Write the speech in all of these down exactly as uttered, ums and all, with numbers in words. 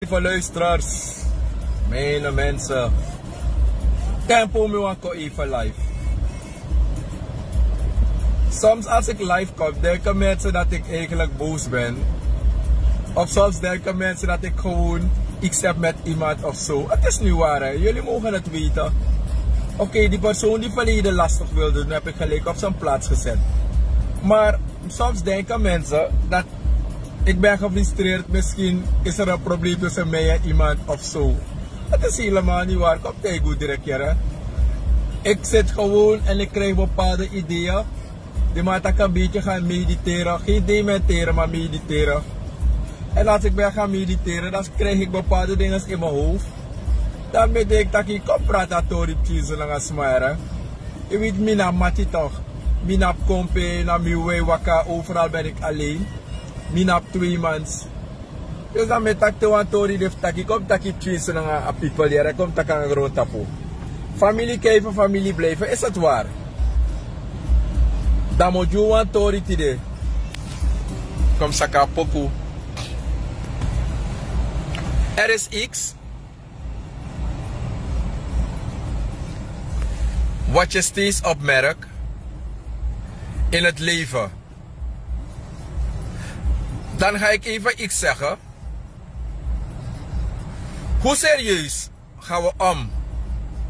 Lieve luisteraars, mijn mensen, tempo mi wan kon even live. Soms als ik live kom, denken mensen dat ik eigenlijk boos ben. Of soms denken mensen dat ik gewoon iets heb met iemand of zo. Het is niet waar, hè. Jullie mogen het weten. Oké, die persoon die verleden lastig wilde doen, heb ik gelijk op zijn plaats gezet. Maar soms denken mensen dat ik ben gefrustreerd, misschien is er een probleem tussen mij en iemand of zo. Het is helemaal niet waar. Kom tegen u direct hier, hè. Ik zit gewoon en ik krijg bepaalde ideeën. Die man tak een beetje gaan mediteren. Geen dementeren, maar mediteren. En als ik ben gaan mediteren, dan krijg ik bepaalde dingen in mijn hoofd. Dan ben ik taki, kom praat a tori pikin nanga sma, hè. Je weet, mi na mati toch. Mi na kompe, na mi wei waka, overal ben ik alleen. Mi na twee mans. Dus dan mi taki te wan tori de fu taki, kom taki pikin nanga a people hier, hè, kom taki nanga grondtapu. Familie kijken, familie blijven, is het waar? Dan mi o gi wan tori tide. Kom saka poku. Er is iets wat je steeds opmerkt in het leven. Dan ga ik even iets zeggen. Hoe serieus gaan we om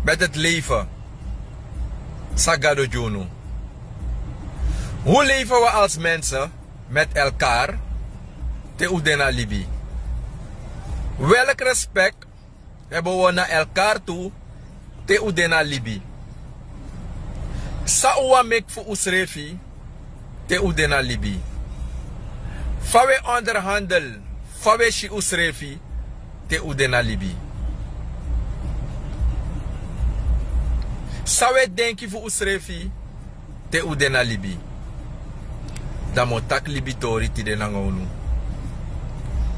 met het leven? San Gado gi unu. Hoe leven we als mensen met elkaar te un de na libi? Welk respect hebben we naar elkaar toe te un de na libi? San un wani meki fu unsrefi te un de na libi? Fa we onderhandel, fa we si unsrefi te un de na libi? San we denki fu unsrefi te un de na libi? Dan mi o taki libi tori tide nanga unu.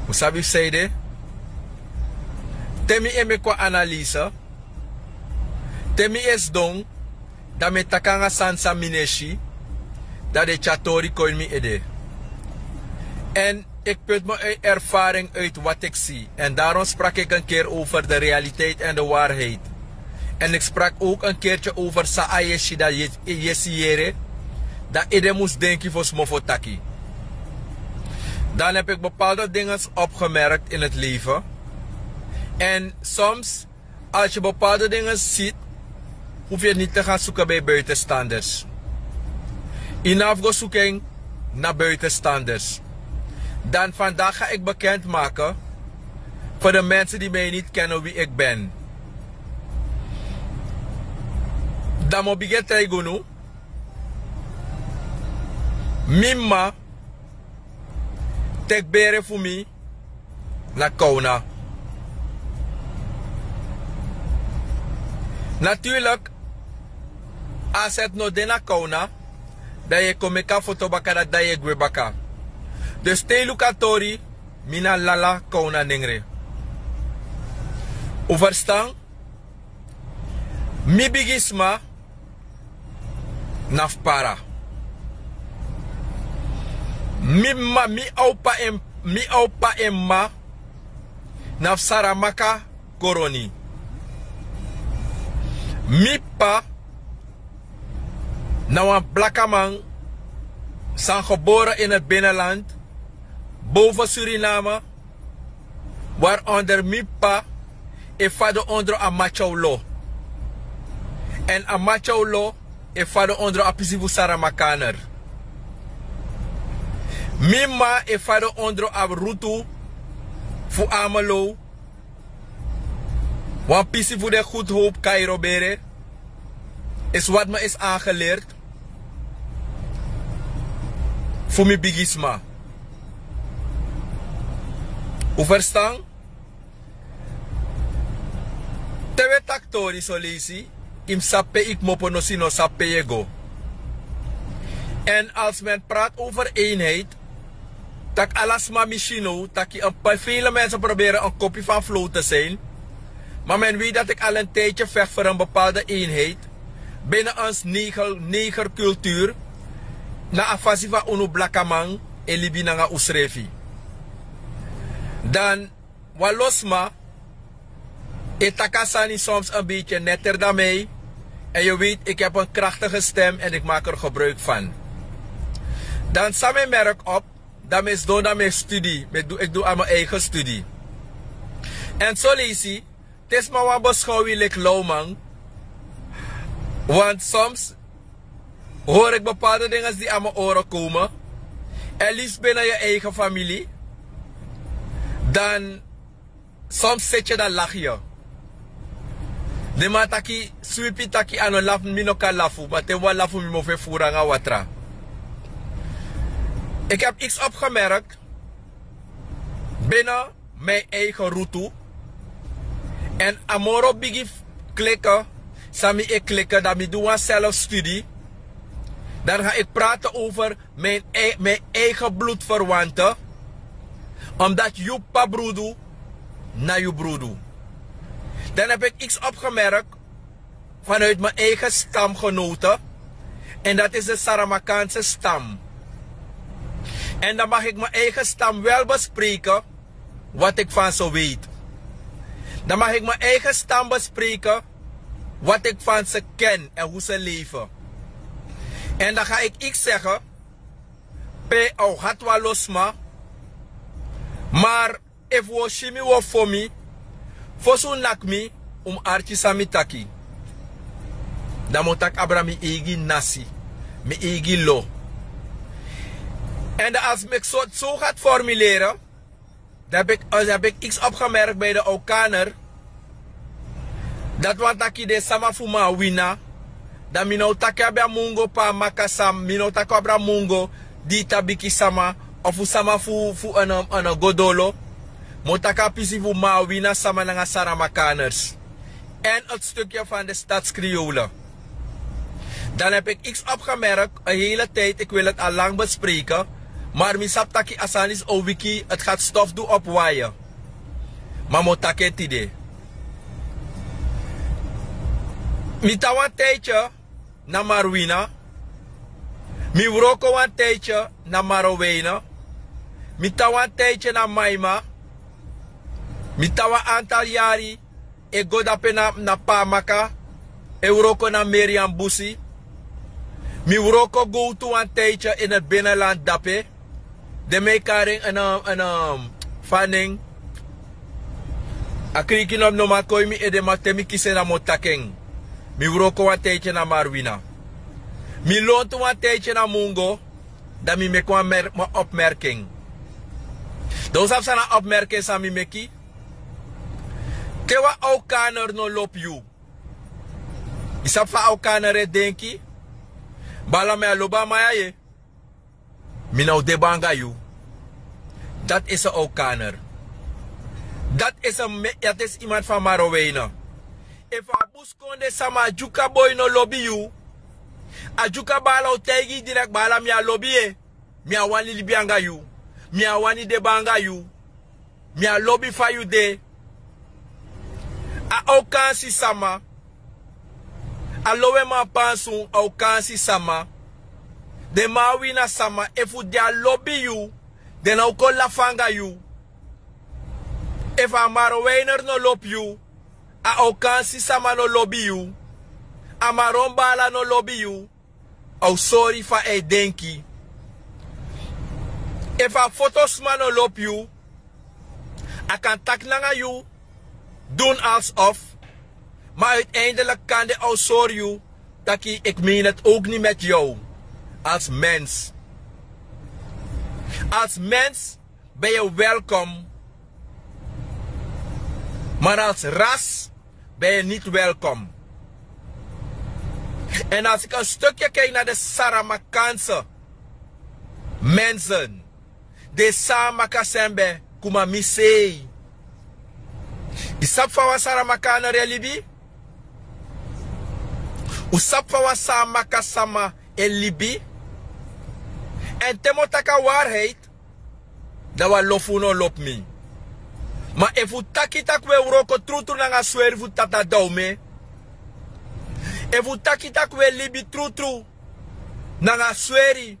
Un sabi fu san ede? Te mi e meki wan analyse, te mi e sidon, dan mi e taki nanga sani san mi no e si, dan den tyari tori kon ini mi ede. En ik put mijn ervaring uit wat ik zie. En daarom sprak ik een keer over de realiteit en de waarheid. En ik sprak ook een keertje over san a e si, dan yu e si yere, dan ede mus denki fosi mofo taki. Dan heb ik bepaalde dingen opgemerkt in het leven. En soms, als je bepaalde dingen ziet, hoef je het niet te gaan zoeken bij buitenstaanders. Yu no abi fu go suku en na buitenstaanders. Dan vandaag ga ik bekendmaken voor de mensen die mij niet kennen wie ik ben. Dan mi o bigin taigi unu. Mi mama teki bere fu mi na Kawna. Natuurlijk, a seti no de na Kawna, dan yu e kon meki a foto baka, dati dan yu e gwe baka. Dus te yu luku a tori, mi na Lala Kawna nengre. Un ferstan? Mi bigisma na fu Para. Mi mama, mi opa en, mi opa en mama na fu Saramaka Koroni. Mi p'pa na wan blakaman san gebore in het binnenland, boven Suriname, waaronder mi p'pa e fadon ondro a Matyau Lo. En a Matyau Lo e fadon ondro a pisi fu Saramakaner. Mi mama e fadon ondro a rutu fu Amelou, wan pisi fu den Goedhoop Cairo bere, is wat me is aangeleerd fu mi bigisma. Un ferstan? Te wi e taki tori so leisi, yu mus sabi pe yu kmopo, noso yu no sabi pe yu e go. En als men praat over eenheid, taki ala sma, mi si now taki een paar, vele mensen proberen een kopie van Flow te zijn. Maar men weet dat ik al een tijdje vecht voor een bepaalde eenheid binnen ons neger, negercultuur, na a fasi fa unu blakaman e libi nanga unsrefi. Dan Wan lo sma e taki a sani soms en beitye neter dan mi. En yu weit, iki hebi en kraktige stem en iki maki er gebruik fan. Dan san mi e merk op, dan mi e sidon dan mi e studi, mi e du iki du a mi eigen studi. En soleisi te sma wani beskowri leki lawman. Want soms hori iki bepaalde dinges di a mi oro komen. En lisi bina yu eigen famili, dan soms seti yu dan laki yu. Den man taki swipi taki a no lafu mi no kan lafu ma te mi wani lafu mi mofu e furu nanga watra. Iki hebi iksi opgemerk bina mi eigen rutu. En a moro bigi kleke san mi e kleke dan mi du wan selfstudi. Dan ga iki prate over mi eigen bludverwante. Omdati yu p'pa brudu na yu brudu. Dan hebi iki iksi opgemerk vanuiti mi eigen stamgenote. En dati isi de saramakanse stam. En dan magi iki mi eigen stam wel bespreke wati iki van se weiti. Dan magi iki mi eigen stam bespreke wati iki van se ken en hu se lefe. En dan ga iki iki sege pe a o hati wan lo sma. Mar efu un o si mi un o fo mi, fosi un naki mi un mus arki san mi taki. Dan mi o taki abra mi eigi nasi, mi eigi lo. Èn dan alsi meki sortu so un gati formuleri. Dan hebi eki iksi opgemerki bi den owkaner. Dati wani taki den sama fu man wina. Dan mi no o taki abi a mungo pe a maki a sama mi no o taki abra mungo, di yu tabiki sama, ofu sama fu fu en go dolo. Mi o taki a pisi fu man wina sama nanga saramakaners. Èn eti stukye fan de stadskriole. Dan hebi eki iksi opgemerki en hele tidi eki wil eti al lang bespreke. Mar mi sabi taki a sani disi o wiki eti gati stof du opo waye. Ma mi o taki en tide. Mi tan wan tijtye na marwina. Mi wroko wan tijtye na maroweine. Mi tan wan tijtye na maima. Mi tan wan antal yari e go dape na pamaka, e wroko na merian busi. Mi wroko gowtu wan tijtye ini beneland dape. Den mi e kari en en en fa nen. A kriki no mi no man kon ini mi ede ma te mi kisi en dan mi o taki en. Mi wroko wan tijtye na marwina. Mi lontu wan tijtye na mungo. Dan mi meki wan opmerki en. Dan un sabi san na a opmerki en san mi meki. Te wan owkaner no lobi yu. Yu sabi fa owkaner e denki? Bala mi a lobi a man ya. Mi na o de bun anga yu. Dati ese owkaner. Dati ese iman fu a maroweine. Efu a buskondee sama a dyuka boi no lobi yu, a dyuka baala o taigi yu direkti baala mi a lobi yu. Mi a wani libi anga yu. Mi a wani de bun anga yu. Mi a lobi fa yu de. A okansi sama. A loweman pansun a okansi sama. Den man wina sama efu den a lobi yu, den na o kon lafu anga yu. Efu a maroweiner no lobi yu, a okansi sama no lobi yu, a maron baala no lobi yu, a o sori fa a e denki. Efu a fotosma no lobi yu, a kan taki nanga yu, dun alsof, ma uiteindelik kande a o sori yu taki iki meni eti owkni meti yu. Als mens. Als mens ben yu welkom. Mar als ras ben yu niti welkom. Èn als iki en stukye kiki na den saramakanse mensen, den san a maki a sembe kuma mi sei. Yu sabi fa wan saramakaner e libi? Un sabi fa wan san a maki a sama e libi? Èn te mi o taki a warheit, dan wan lo fu unu o lobi mi. Ma efu un taki tak' un e wroko trutru nanga sweri fu tata dawme, efu un taki tak' un e libi trutru nanga sweri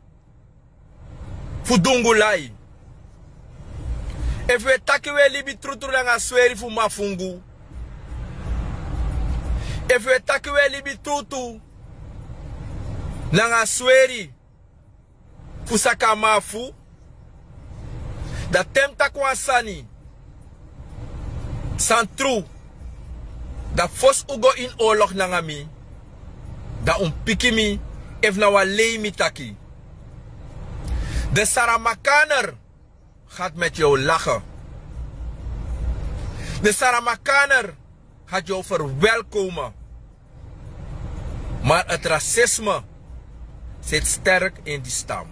fu dungulai, Efu wi e taki wi e libi trutru nanga a sweri fu mafungu, efu wi e taki wi e libi trutru nanga a sweri fu saka mafu, dan te mi taki wan sani san tru, dan fosi un go ini oorlog nanga mi, dan un piki mi efu na wan lei mi taki. De saramakaner gaat met jou lachen. De saramakaner gaat jou verwelkomen. Maar het racisme zit sterk in die stam.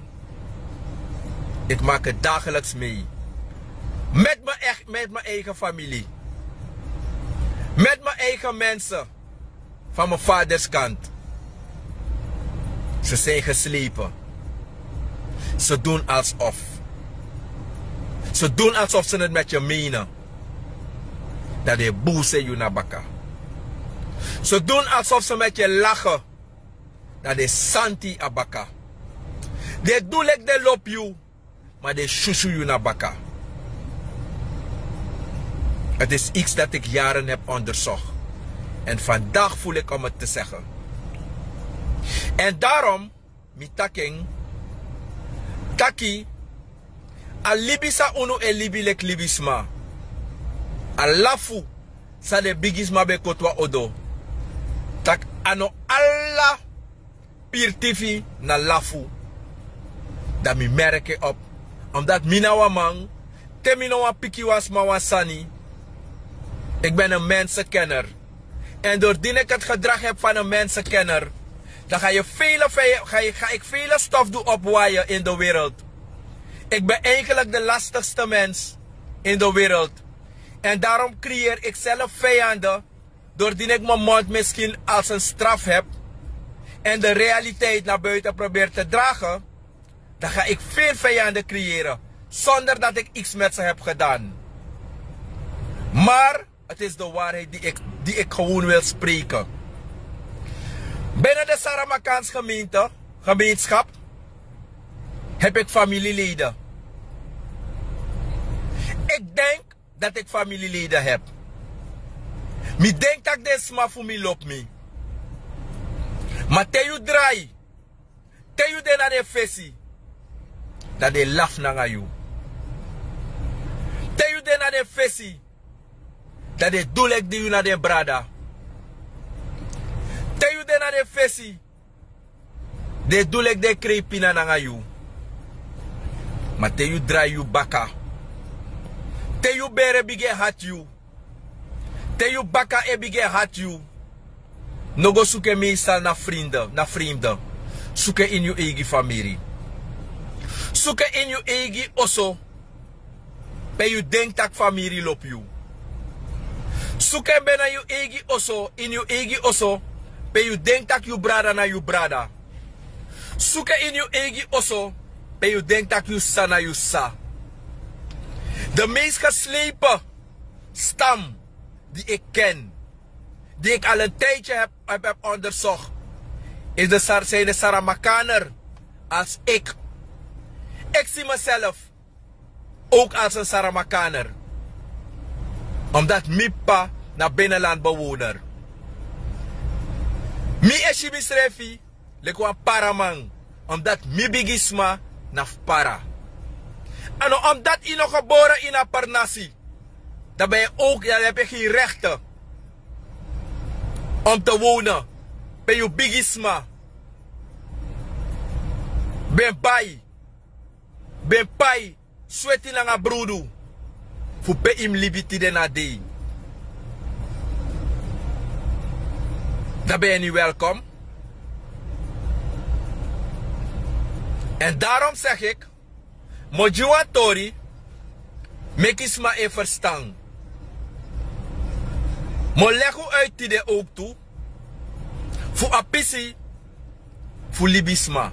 Ik maak het dagelijks mee. Met mijn, echt, met mijn eigen familie. Met mijn eigen mensen. Van mijn vaderskant. Ze zijn geslepen. Ze doen alsof. Ze doen alsof ze het met je menen. Dat de boze yu na baka. Ze doen alsof ze met je lachen. Dat de santi a baka. De doe leki de lobi yu. Maar de susu yu na baka. Het is iets dat ik jaren heb onderzocht. En vandaag voel ik om het te zeggen. En daarom mi taki en taki, a libi san unu e libi leki libisma, a lafu san den bigisma ben koti wan odo, tak' a no ala pirtifi na lafu. Dan mi merki en op, omdat mi na wan man, te mi no wan piki wan sma wan sani, ik ben een mensenkenner. En doordien ik het gedrag heb van een mensenkenner, dan ga je vele vij- ga, je, ga ik vele stof doen opwaaien in de wereld. Ik ben eigenlijk de lastigste mens in de wereld. En daarom creëer ik zelf vijanden, doordien ik mijn mond misschien als een straf heb en de realiteit naar buiten probeer te dragen, dan ga ik veel vijanden creëren zonder dat ik iets met ze heb gedaan. Maar het is de waarheid die ik, die ik gewoon wil spreken. Binnen de Saramakaans gemeente, gemeenschap, heb ik familieleden. Ik denk dat ik familieleden heb. Mi denk dat den sma fu mi lobi mi. Maar te yu drai, te yu de na den fesi, dan den lafu nanga yu. Te yu de na den fesi, dan den du leki di yu na den brada. Te yu de na den fesi, den du leki den kreipi na nanga yu. Ma te yu drai yu baka, te yu bere bigin e hati yu, te yu baka e bigin e hati yu, no go suku en meestal na vrinde, na vreemde. Suku en ini yu eigi famiri. Suku en ini yu eigi oso, pe yu denk tak' famiri lobi yu. Suku en binnen yu eigi oso, ini yu eigi oso, pe yu denk tak' yu brada na yu brada. Suku en ini yu eigi oso, pe yu denk tak' yu sisa na yu sisa. De meest geslepen stam die ik ken, die ik al een tijdje heb, heb, heb onderzocht, is de Sar-, zijn de Saramakaner, als ik. Ik zie mezelf ook als een Saramakaner, omdat mi p'pa na binnenlandbewoner. Mi e si misrefi leki wan paraman, omdat mi bigisma na fu para. En omdat yu no geboren in a pernasi, dan ben je ook, dan heb je geen rechten om te wonen pe yu bigisma ben bai, ben pai sweti nanga brudu fu pe yu mus libi tide na dei. Dan ben yu ni welkom. En daarom zeg ik, mi o gi wan tori, meki sma e ferstan. Mi o legi un uit tide ook tu fu a pisi fu libisma.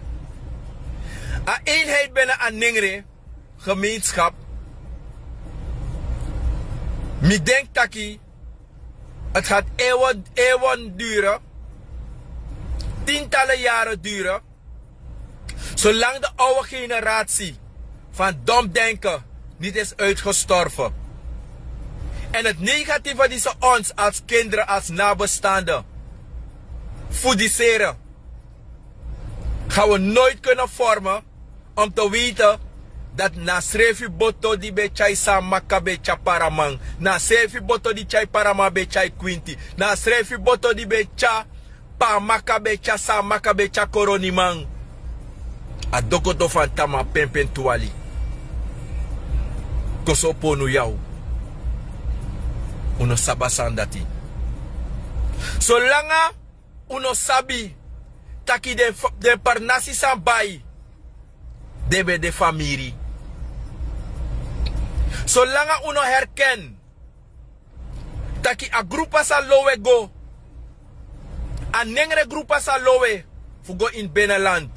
A eenheid binnen a nengre gemeenschap. Mi denk taki het gaat eeuwen, eeuwen duren, tientallen jaren duren, zolang de oude generatie van dom denken niet is uitgestorven. En het negatieve die ze ons als kinderen, als nabestaanden foediseren, gaan we nooit kunnen vormen om te weten dat na srefi boto di ben tyai san maka ben tyai paraman, na srefi boto di tyai paraman ben tyai kwinti, na srefi boto di ben tyai pa maka ben tyai san maka ben tyai koroniman. A dokoto fan tama penpen twali. Koso ponu yaw. Uno saba san dati. Solanga uno sabi taki den pernasi san bai den ben de famiri. Solanga uno herken taki a grupa sa lowe go, a nengre grupa sa lowe fu go ini beneland,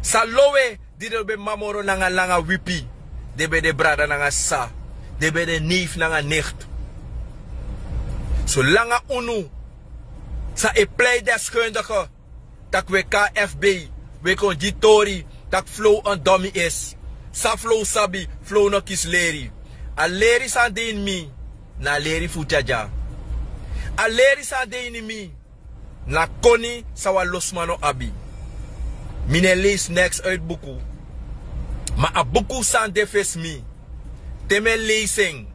sa lowe di den ben mamoro nanga langa wipi, den ben de brada nanga sa, den ben de neif nanga nicht. Solanga unu sa e plei deskundige tak' we kfb, we kon gi tori tak' flow en domi esi. San flow sabi? Flow no kisi leri. A leri san de ini mi na a leri fu dyadya. A leri san de ini mi na koni san wan losman no abi. Mi no e leisi neks uiti buku. Ma a buku san de fesi mi, te mi e leisi en,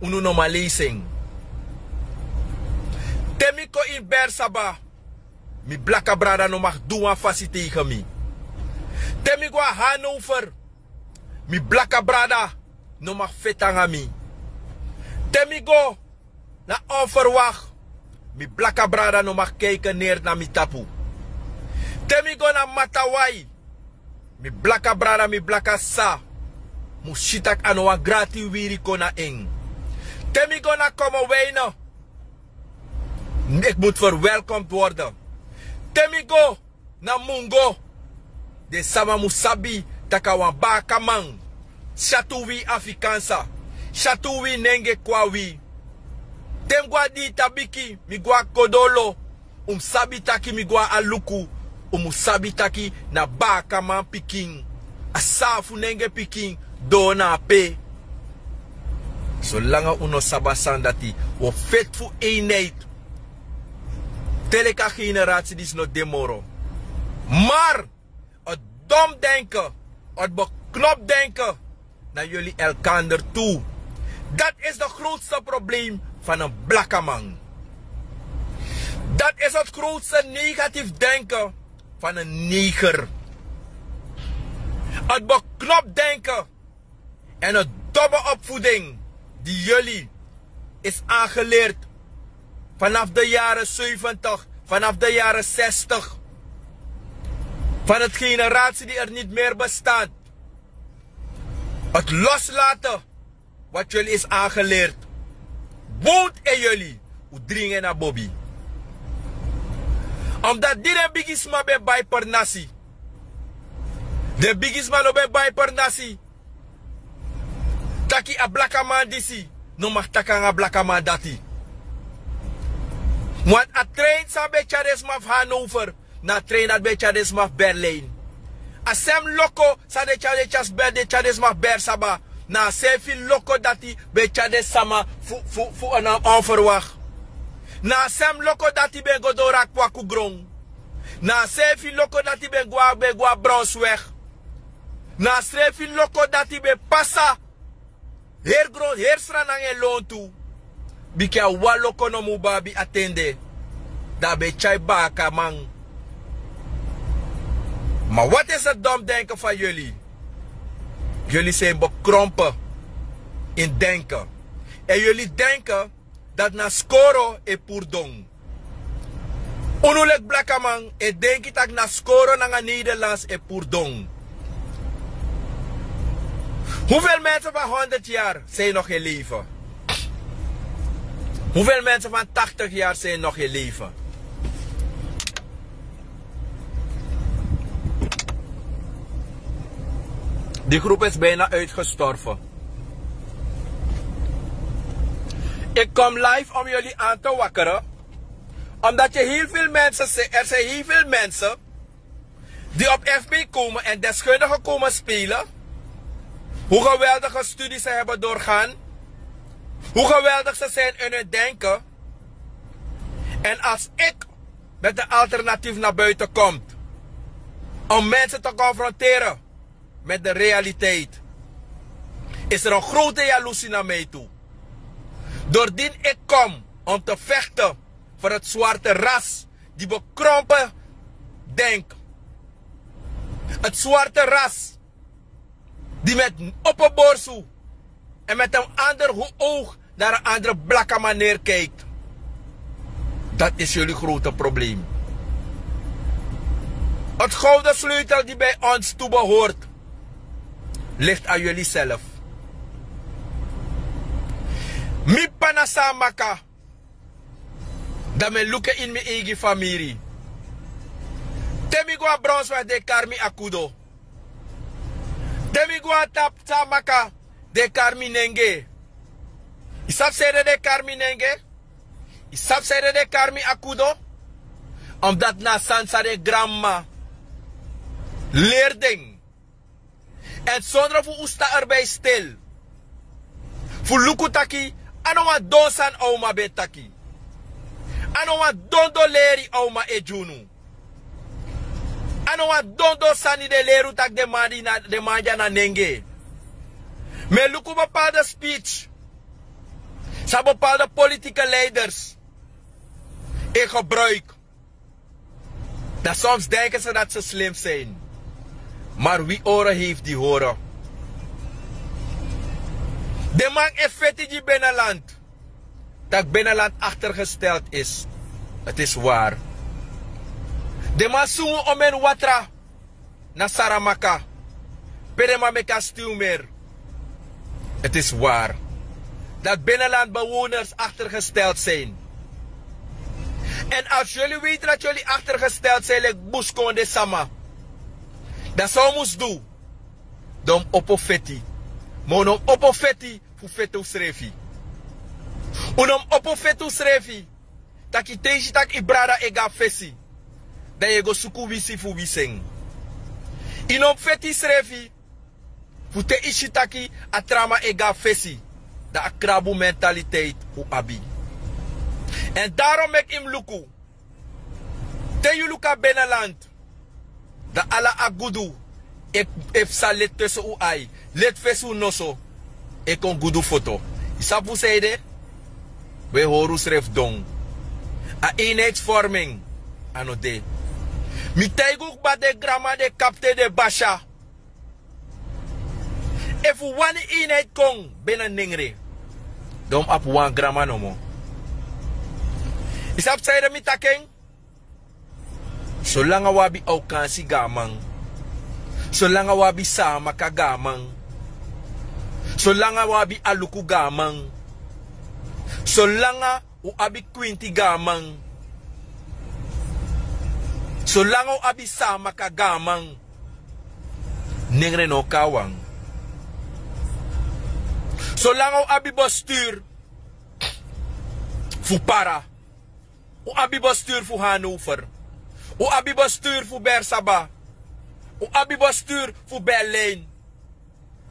unu no man leisi en. Te mi kon ini bersaba, mi blaka brada no mag du wan fasi tegen mi. Te mi go na hanover, mi blaka brada no mag feti nanga mi. Te mi go na onverwak, mi blaka brada no mag kijken neer na mi tapu. Te mi go na matawai, mi blaka brada, mi blaka sa mus si tak' a no wan grati wiri kon na en. Te mi go na komoweine, ik mus verwelkomd worden. Te mi go na mungo, den sama mus sabi tak' a wan bakaman. Syatu wi afikansa, syatu wi nenge kon na wi. Te mi go na diitabiki, mi go na kodolo, un mus sabi taki mi go na aluku. Un mus sabi taki na bakaman pikin, a saafu nenge pikin, doo na ape. Solanga un no sabi a sani dati, un o feti fu einheid. Te leki a generasi disi no de moro. Mar, het dom denken, het beknop denken na yuli elkander tu. Dat is de grootste probleem van en blakaman. Dat is het grootste negatief denken van en neger. Het beknop denken en het domme opvoeding die yuli is aangeleerd vanaf de jaren zeventig, vanaf de jaren zestig, van het generatie die er niet meer bestaat. Het loslaten wat yuli is aangeleerd woont in yuli. Un dringi na bobi. Omdat di den bigisma ben bai pernasi, den bigisma no ben bai pernasi taki a blakaman disi no mag taki nanga a blakaman dati. Want a trein san ben tyari den sma fu Hannover, na a trein dati ben tyari den sma fu Berlin. A sem loko san den tyari den tyari den sma fu Bersaba, na a sefi loko dati ben tyari den sama fu fu fu Onverwacht. Na a sem loko dati ben go doro a Kwaku gron. Na a sefi loko dati ben go na ben go na Brownsweg. Na a sefi loko dati ben pasa heri gron, heri sra nanga en lontu. Bika a wan loko nomo un ben abi a ten de, dan a ben tyai bakaman. Ma wat is het dom denken van yuli? Yuli zijn bekrompen in denken. En yuli denken dat na skoro e puru don. Unu leki blakaman e denki tak' na skoro nanga Nederlands e puru don. Hoeveel mensen van honderd jaar zijn nog in leven? Hoeveel mensen van tachtig jaar zijn nog in leven? Die groep is bijna uitgestorven. Ik kom live om jullie aan te wakkeren, omdat je heel veel mensen, er zijn heel veel mensen die op F B komen en deskundigen komen spelen. Hoe geweldige studies ze hebben doorgaan, hoe geweldig ze zijn in hun denken. En als ik met een alternatief naar buiten kom om mensen te confronteren met de realiteit, is er een grote jaloezie naar mij toe. Doordien ik kom om te vechten voor het zwarte ras die bekrompen denkt. Het zwarte ras die met open borsu en met een ander ho-, oog naar een andere blakka manier kijkt. Dat is jullie grote probleem. Het gouden sleutel die bij ons toebehoort, ligt aan jullie zelf. Mi p'pa na san a maka, dan mi e luku en ini mi eigi famiri. Te mi go na Brownsweg, den e kari mi Akudo. Te mi go na tapu san a maka, den e kari mi Nenge. Yu sabi sanede den e kari mi Nenge? Yu sabi sanede den e kari mi Akudo? Omdat na a sani san den granmama leri den. En sondro fu un stap erbij stil fu luku taki a no wan don sani a uman ben e taki. A no wan don don leri a uman e gi unu. A no wan don don sani den leri un taki den man di na, den man dya na Nenge. Mi e luku bepaalde speech san bepaalde politieke leiders e gebruik. Dan soms denken ze dat ze slim zijn. Maar wie oren heeft die horen. Den man e feti gi Binnenland dat Binnenland achtergesteld is. Het is waar. Den man sungu Omen Watra na Saramaka, pe den man meki a stuwmeri. Het is waar dat Binnenland bewoners achtergesteld zijn. En als jullie weten dat jullie achtergesteld zijn, lijkt Buskondesama, dan zou mus doen. Dan opo feti. Maar un no mus opo feti fu feti unsrefi. Un no mus opo feti unsrefi. Taki te yu si taki yu brada e go na fesi, dan yu e go suku wisi fu wisi en. Yu no mus feti yusrefi fu te yu si taki a tra man e go na fesi, dan a krabu mentaliteit un abi. En daarom meki yu mus luku. Te yu luku a Binnenland, dan ala a gudu e, e psa leti tussen un ai, leti fesi un noso, e kon gudu foto. Yu sabi fu san ede? Un e hori unsrefi don. A eenheidsvorming a no de. Mi taigi un kba, den granman, den kapten, den basya. Efu un wani eenheid kon binnen Nengre, dan un mus abi wan granman nomo. Yu sabi san ede mi taki en? Solanga un abi Aukansi, gaaman. Solanga un abi Saamaka, gaaman. Solanga un abi Aluku, gaaman. Solanga un abi Kwinti, gaaman. Solanga un abi Saamaka, gaaman, Nengre no o kon na wan. Solanga un abi bestuur fu Para, un abi bestuur fu Hannover, un abi bestuur fu Bersaba, un abi bestuur fu Berlin,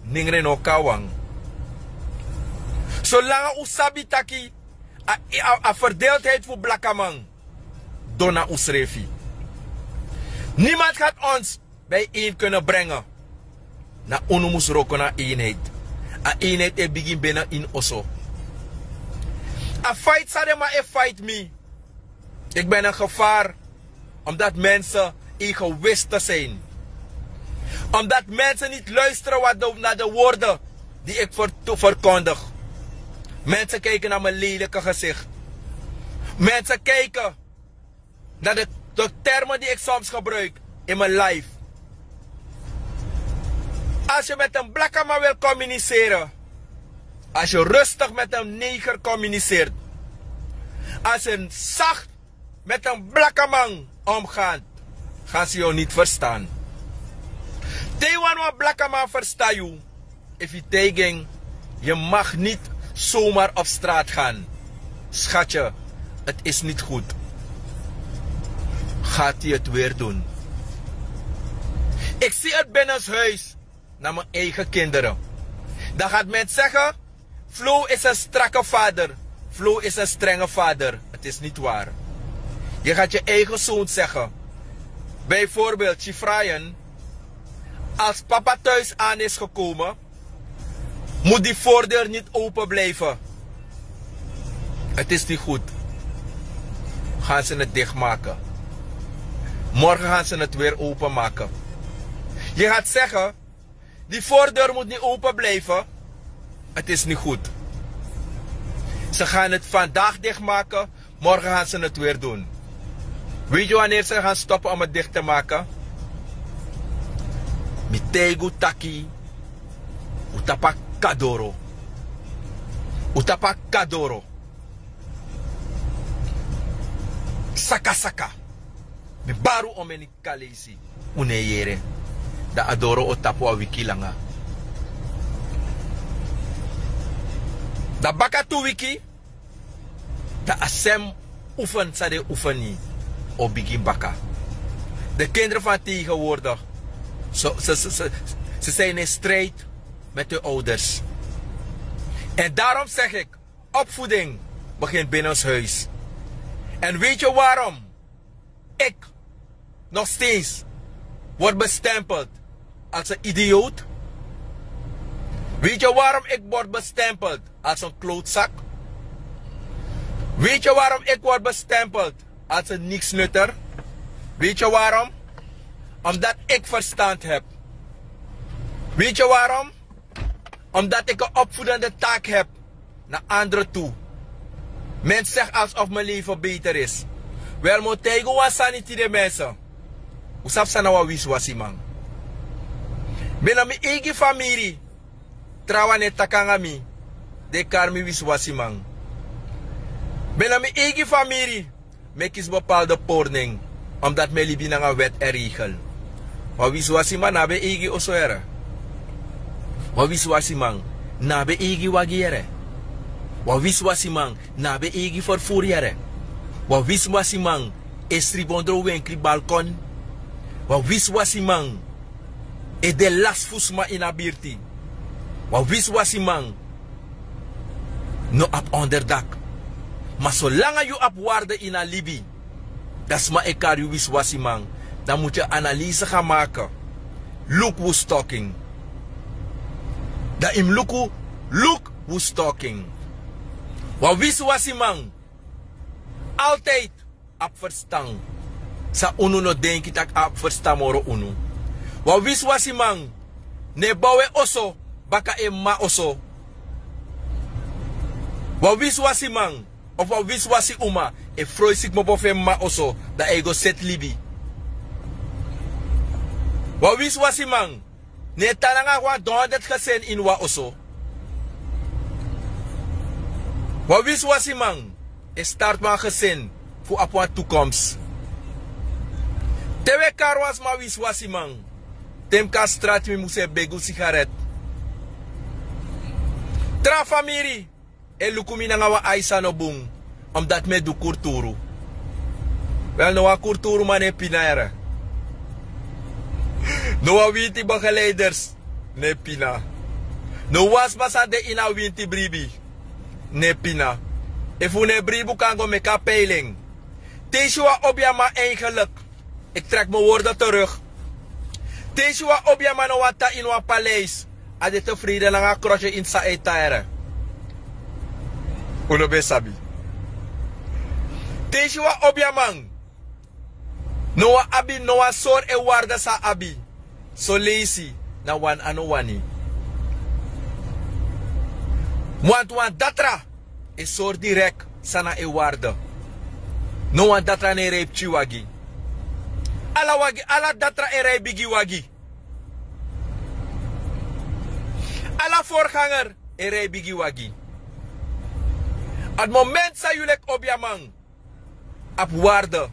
Nengre no o kon na wan. Solanga un sabi taki a, a, a verdeeldheid fu blakaman doro na unsrefi. Niemand gaat ons bijeen kunnen brengen. Na unu mus wroko na eenheid. A eenheid e bigin binnen ini oso. A fight san den man e fight mi, ik ben een gevaar, omdat mensen egoïsten zijn. Omdat mensen niet luisteren wat de, naar de woorden die ik ver-, to-, verkondig. Mensen kijken naar mijn lelijke gezicht. Mensen kijken naar de, de termen die ik soms gebruik in mijn life. Als je met een blakkaman wil communiceren, als je rustig met een neger communiceert, als je zacht met een blakkaman omgaat, gaan ze jou niet verstaan. Te yu wani wan blakaman ferstan yu, efu yu taigi en: je mag niet zomaar op straat gaan, schatje, het is niet goed, gaat hij het weer doen. Ik zie het binnenshuis naar mijn eigen kinderen. Dan gaat men zeggen: Flo is een strakke vader. Flo is een strenge vader. Het is niet waar. Je gaat je eigen zoon zeggen. Bijvoorbeeld, Chifrayan, als papa thuis aan is gekomen, moet die voordeur niet open blijven. Het is niet goed. Gaan ze het dichtmaken. Morgen gaan ze het weer openmaken. Je gaat zeggen: die voordeur moet niet open blijven. Het is niet goed. Ze gaan het vandaag dichtmaken. Morgen gaan ze het weer doen. Weet je wanneer ze gaan stoppen om het dicht te maken? Mi taigi un taki, un tapa kadoro. Un tapa kadoro. Saka saka. Mi bari un omeni kalesi. Un no e yere. Dan a doro o tapu wan wiki langa. Dan baka tu wiki, dan a sem oefen san den oefen o bigin baka. De kinderen van tegenwoordig, ze, ze, ze, ze, ze zijn in strijd met hun ouders. En daarom zeg ik: opvoeding begint binnenshuis. En weet je waarom ik nog steeds word bestempeld als een idioot? Weet je waarom ik word bestempeld als een klootzak? Weet je waarom ik word bestempeld als een niksnutter? Weet je waarom? Omdat ik verstand heb. Weet je waarom? Omdat ik een opvoedende taak heb naar anderen toe. Men zegt alsof mijn leven beter is. Wel, mi o taigi un wan sani tide, mensen. Un sabi san na wan wisiwasiman? Binnen mi eigi famiri, trawan e taki nanga mi, den e kari mi wisiwasiman. Binnen mi eigi famiri, mi e kisi bepaalde pori nen, omdat mi e libi nanga wet en regel. Wan wisiwasiman no abi en eigi oso, yere. Wan wisiwasiman no abi en eigi wagi, yere. Wan wisiwasiman no abi en eigi ferfuru, yere. Wan wisiwasiman e sribi ondro wenkri balkon. Wan wisiwasiman e de lasi fu sma ini a birti. Wan wisiwasiman no abi onderdak. Ma solanga yu abi waarde ini a libi, dan sma e kari yu wisiwasiman. Dan mus yu analyse gaan maken. Look who's talking. Dan yu mus luku, look who's talking. Wan wisiwasiman altijd abi ferstan san unu no denki tak' a abi ferstan moro unu. Wan wisiwasiman no e bow en oso baka en m'ma oso. Wan wisiwasiman of wan wisiwasi uma e froisi kmopo fu en m'ma oso, dan a e go seti libi. Wan wisiwasiman no e tan nanga wan donhonderd gesin ini wan oso. Wan wisiwasiman e starti wan gesin fu abi wan tukomsi. Te un e kari wan sma wisiwasiman, te mi kon na strati mi mus e begi un sigaret. Tra famiri e luku mi nanga wan ai san no bun, omdati mi e du kurturu. Wel, no wan kurturuman no e pina, yere. No wan winti begeleiders no e pina. No wan sma san de ini a winti bribi no e pina. Efu un no e bribi un kan go meki a peiling. Te yu si wan obiaman, eigenlijk, ik trek mijn woorden terug. Te yu si wan obiaman no wani tan ini wan paleis, a de tevreden nanga a krosye ini san a e tan, yere. Un no ben sabi. Te yu si wan obiaman no wani abi, no wani sori en waarde san a abi, son leisi na wani a no wani. Want wan datra e sori direkt san na en waarde. No wan datra no e rij pikin wagi. Ala wagi, ala datra e rij bigi wagi. Ala voorganger e rij bigi wagi. A moment san yu leki obiaman abi waarde,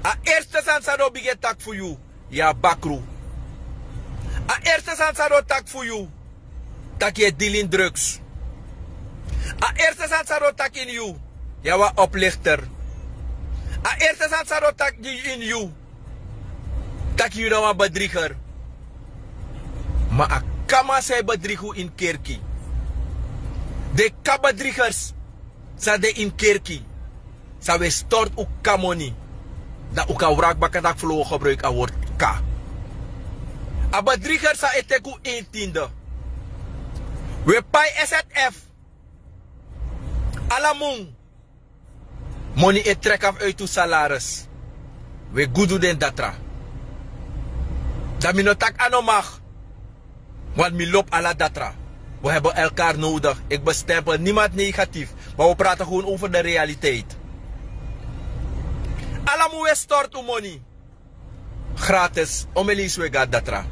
a eerste sani san den o bigin e taki fu yu, yu abi bakru. A eerste sani san den o taki fu yu, taki yu e dili ini drugs. A eerste sani san den o taki ini yu, yu na wan oplichter. A eerste sani san den o taki ini yu, taki yu na wan bedrieger. Ma a kakaman san e bedrigi un ini kerki. Den kabedrigers san de ini kerki, san un e stortu un kakamoni, dan un kan wraki baka tak' flow o gebruiki a wortu kaka. A bedriger san e teki un intinde. Un e pai srf ala mun. Moni e treki afu uiti un salaris. Un e gudu den datra. Dan mi no taki a no magi. Want mi lobi ala datra. We hebben elkaar nodig. Ik bestempel niemand negatief. Maar we praten gewoon over de realiteit. Ala mun un e stortu un moni gratis, omelisi we gati datra.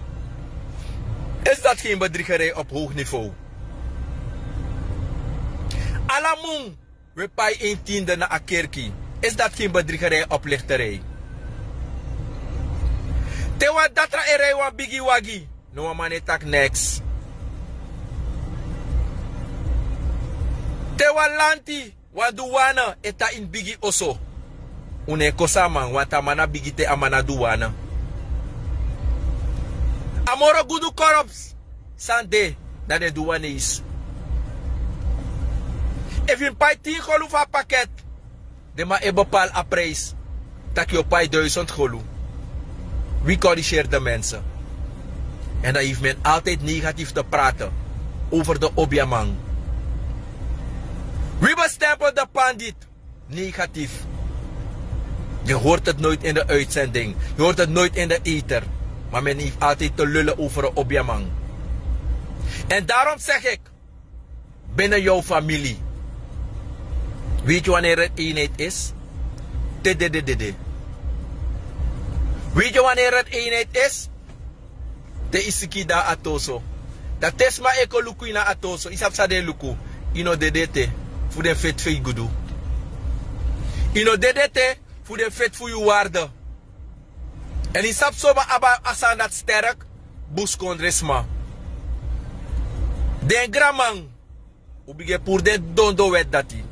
Is dat geen bedriegerij op hoog niveau? Ala mun we pai intinde na a kerki. Is dat geen bedriegerij, oplichterij? Te wan datra e rij wan bigi wagi, no wan man e taki neks. Te wan lanti, wan duwane e tan ini bigi oso. Un no e kosi a man, want a man na bigi te a man na duwane. A moro gudu korps san de na den duwaneisi. Efu yu pai tin golu fu a paket, den man e bepali a prijs tak' yu o pai duisend golu. Wi korrigeer de mensen. En dan hefi men altijd negatief te praten over de obiaman. Wi bestempel de pandit negatief. Je hoort het nooit in de uitzending. Je hoort het nooit in de ether. Maar men heeft altijd te lullen over een obiaman. En daarom zeg ik, binnen jouw familie, weet je wanneer het eenheid is? Te dede dede. Weet je wanneer het eenheid is? Te yu siki dan a toso. Dan te sma e kon luku yu na a toso, yu sabi san den e luku. Yu no dede ete fu den feti fu yu gudu. Yu no dede ete fu den feti fu yu waarde. Èn yu sabi so man abi a sani dati sterk. Buskondresma, den granman, un bigin e puru den dondon wèt dati.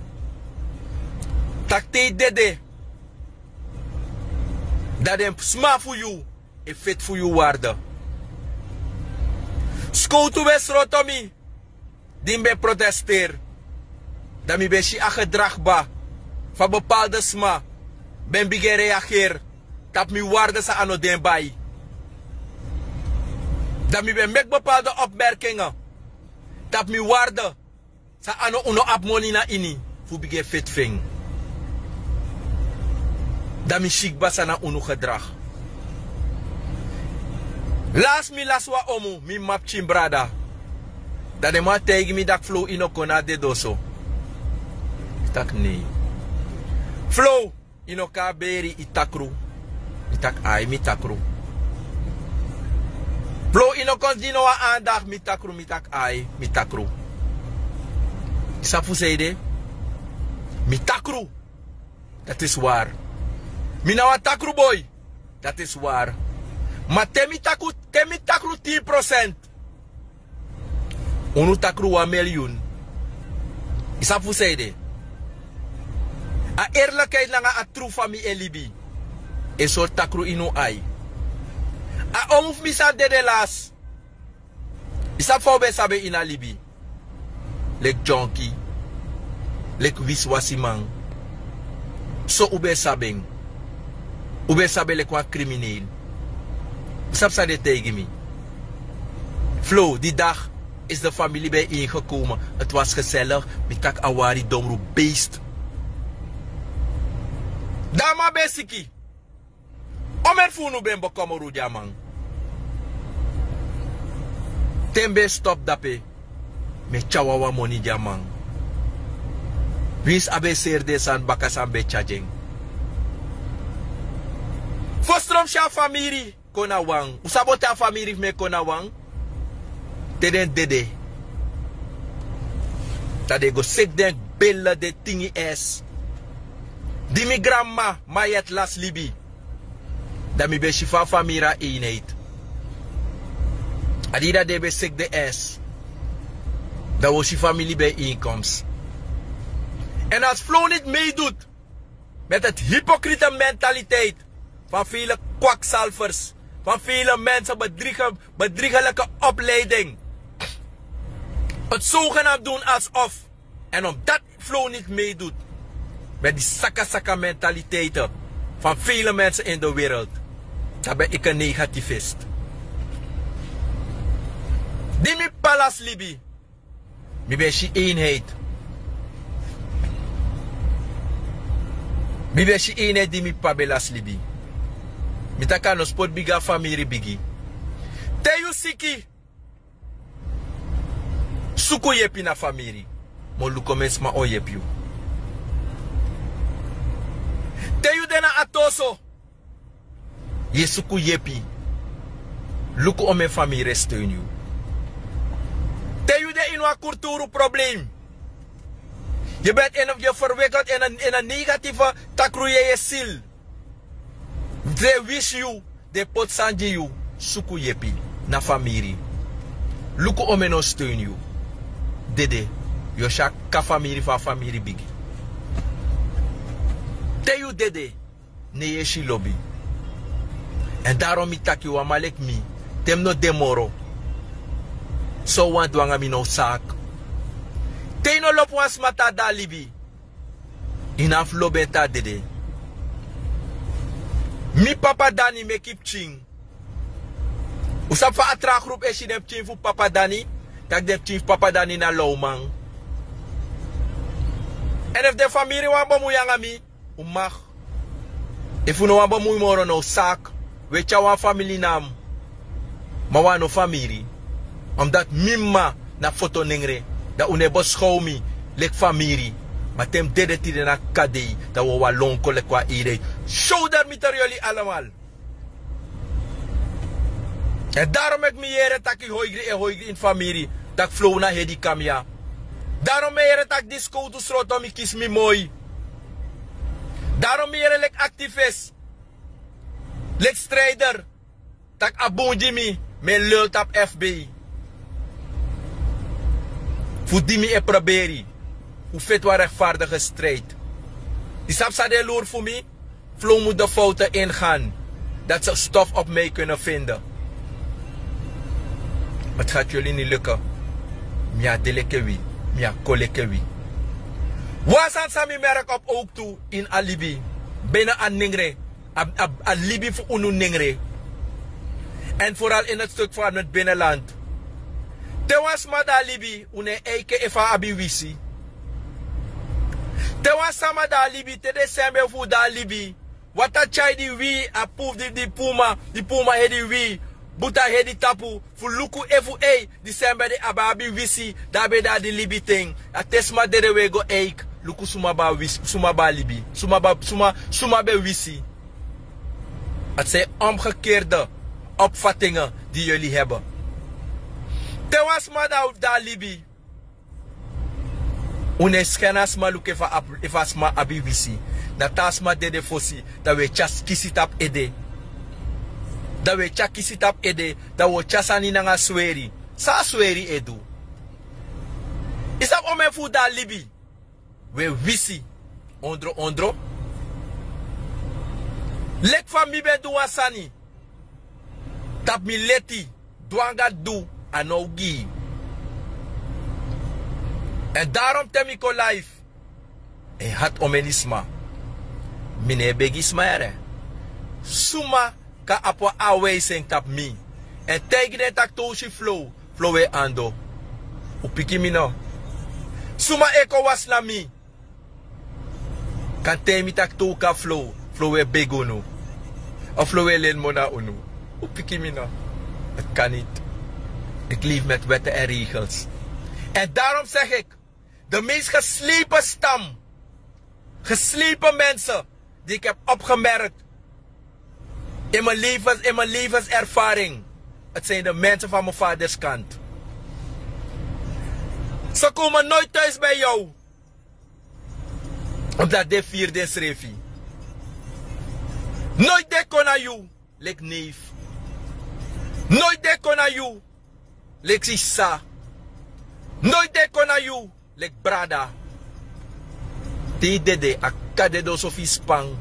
Tak' te yu dede, dan den sma fu yu e feti fu yu waarde. Skowtu ben sroto mi di mi ben protesteri. Dan mi ben si a gedrag kba fu a bepaalde sma ben bigin e reageri tapu mi waarde san a no de en bai. Dan mi ben meki bepaalde opmerkingen tapu mi waarde san a no, un no abi moni na ini fu bigin e feti fu en. Dan mi si kba san na unu gedrag. Lasi mi lasi wan omu, mi mama pikin brada. Dan den man taigi mi tak' Flow, yu no kon na a dede oso. Mi taki nei. Flow, yu no kon a beri, yu takru. Mi taki ai, mi takru. Flow, yu no kon gi no wan andakti, mi takru, mi taki ai, mi takru. Yu sabi fu san ede? Mi takru. Dati isi wari. Mi na wan takru boi. Dati isi wari. Ma te mi takru, te mi takru tin prosent, unu takru wan miliyun. Yu sabi fu san ede? A eerlijkheid nanga a tru fa mi e libi. En sortu takru ini un ai. A omu fu mi san dede lasi. Yu sabi fa un ben sabi en ini a libi? Leki dyonki, leki wisiwasiman. So un ben sabi en. Un ben sabi en leki wan krimineel. Yu sabi san den taigi mi? Flow, die dag is de familie bijeengekomen. Het was gezellig. Mi taki a wari domru beest. Dan a man ben siki. Omeni fu unu ben bekomoru gi a man. Te mi ben stop dape, mi e tyari wawan moni gi a man. Winsi a ben seri den sani baka san mi ben tyari gi en. Fosi tron mi si a famiri kon na wan. Un sabi on ten a famiri fu mi e kon na wan? Te den dede. Dan den go seti den bele, den tingi esi. Di mi granmama Mayet lasi libi, dan mi ben si fa a famiri a eenheid. A dei dati den ben seki den esi. Dan wi o si famili bijeenkomst. En als Flow niet meedoet met het hypocriete mentaliteit van vele kwakzalvers, van vele mensen, bedriegen, bedriegelijke opleiding, Het zogenaamd doen alsof. En omdat Flow niet meedoet met die saka-saka mentaliteiten van vele mensen in de wereld, dan ben ik een negativist. Di mi p'pa lasi libi, mi ben si eenheid. Mi ben si eenheid di mi p'pa ben lasi libi. Mi taki a no sport bigi, a famiri bigi. Te yu siki, suku yepi na famiri. Mo luku omeni sma o yepi yu. Te yu de na ati-oso, yu e suku yepi. Luku omeni famiri e steun yu. Te yu de ini wan kulturu problem, yu ben, yu e ferwikeld ini a negatieve takru yeye sil. Den wisi yu, den poti sani gi yu, suku yepi na famiri. Luku omeni o steun yu. Dede, yu o si a kaka famiri fu a famiri bigi. Te yu dede, ne yu e si lobi. Èn daron mi taki wan man leki mi, te mi no de moro, san un wani du nanga mi, no saak. Te yu no lobi wan sma te a de na libi, yu no abi fu lobi en te a dede. Mi papa Dani meki pikin. Un sabi fa a tra grupu e si den pikin fu papa Dani, taki den pikin fu papa Dani na lawman. Èn efu den famiri wani bemui nanga mi, un mag. Efu un no wani bemui moro, no saak. Un e tyari wan famiri na mi. Ma un a no famiri. Omdat mi mama na foto nengre, dan un no e beskow mi leki famiri. Ma te mi dede tide na kaka dei, dan un o wan lon kon leki wan ede. Sodemieters, jullie allemaal. Èn daron meki mi yere taki hoigri e hoigri ini famiri, taki Flow na hedi kamya. Daron mi e yere taki di skowtu sroto mi kisi mi moi. Daron mi yere leki aktivis, leki strijder, taki a bun gi mi, mi e lul tapu F B. Fu di mi e proberi fu feti wan rechtvaardige strijd. Yu sabi san den e luru fu mi? Flow moet de fouten ingaan, dat ze stof op mij kunnen vinden. Het gaat jullie niet lukken. Mi á de leki wi, mi á kon leki wi. Wan sani san mi merk op ook tu ini a libi, binnen a nengre, a, a, a libi fu unu nengre. En vooral in het stuk van het binnenland. Te wan sma de na libi, un no e eiki efu a abi wisi. Te wan sama de na libi, te den sembe fu un de na libi, wata tyai di wi, a puru di, di puru man, di puru man hedi wi, buta hedi tapu, fu luku efu ei, di sembe de a be abi wisi, di a be de na di libi ten. A te sma dede un e go eiki, luku suma be abi wisi, suma be abi libi, suma be, suma, suma be wisi. Het zijn omgekeerde opvattingen die jullie hebben. Te wan sma de na, de na libi, un no e sken a sma luku efu a, efu a sma abi wisi. Na te a sma dede fosi, dan un e tyari kisi tapu ede. Dan un e tyari kisi tapu ede, dan un o tyari sani nanga sweri. San a sweri e du? Yu sabi omeni fu un de na libi, un e wisi ondro ondro. Leki fa mi ben du wan sani tapu mi leti, du anga du, a no ogii. Èn daron te mi kon live, e hati omeni sma. Mi no e begi sma yere. Suma kan abi wan aanwijzing tapu mi èn taigi den taki te un si Flow, Flow e ando? Un piki mi no? Suma e kon wasi na mi kan taigi mi taki te un kan Flow, Flow e begi unu, of Flow e leni moni na unu? Un piki mi no? Het kan niet. Ik leef met wetten en regels. En daarom zeg ik, de meest geslepen stam, geslepen mensen die ik heb opgemerkt in mijn levens, in mijn levenservaring, het zijn de mensen van mijn vaders kant. Ze komen nooit thuis bij jou, omdat den firi densrefi. Noiti den kon na yu leki neef. Noiti den kon na yu leki sisa. Noiti den kon na yu leki brada. Te yu dede, a kaka dede oso fu yu span.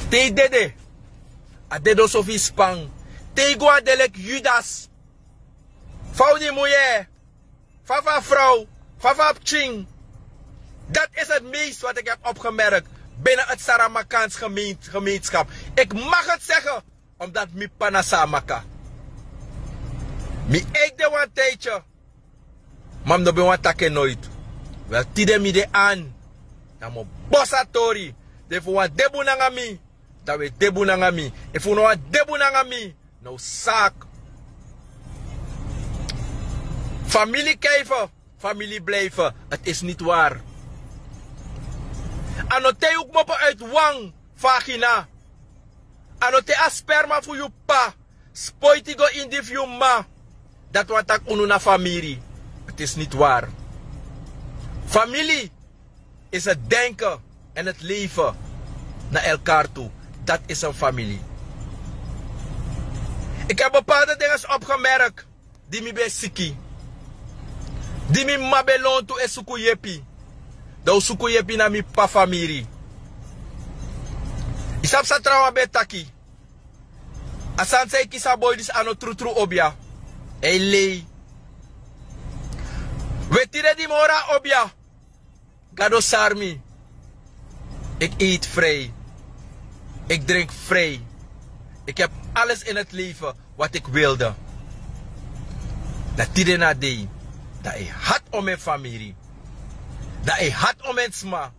Te yu dede, a dede oso fu yu span. Te yu go, a de leki Judas. Fa un de, mi yere Fa fu a frow, fa fu a pikin. Dat is het meest wat ik heb opgemerkt binnen het Saramakans gemeenschap. Ik mag het zeggen, omdat mi pana Saramaka. Mi eet de wan tijdje, maar mi no ben wan taki noit. Wel, tide mi de aan. Dan mi o bosi a tori. Dan efu wan debu nanga mi, dan we debu nanga mi. Efu no wan debu nanga mi, no zaak. Familie kijven, familie blijven. Het is niet waar. A no te yu kmopo uit wan vagina. A no te a sperma fu yu pa spoiti go ini di fu yu ma. Dat wan taki unu na famiri. Het is niet waar. Famiri is het denken en het leven naar elkaar toe. Dat is een familie. Ik heb bepaalde dingen opgemerkt. Di mi ben siki, di mi ma ben lontu e suku yepi, dan un suku yepi na mi p'pa famiri. Yu sabi san trawan ben taki? A sani san e kisi a boi disi a no trutru obia. Ei lei. We tide di mi hori a obia. Gado sari mi. Ik eet vrij. Ik drink vrij. Ik heb alles in het leven wat ik wilde. Dan tide na dei, dan e hati om en famiri. Dan e hati om en sma.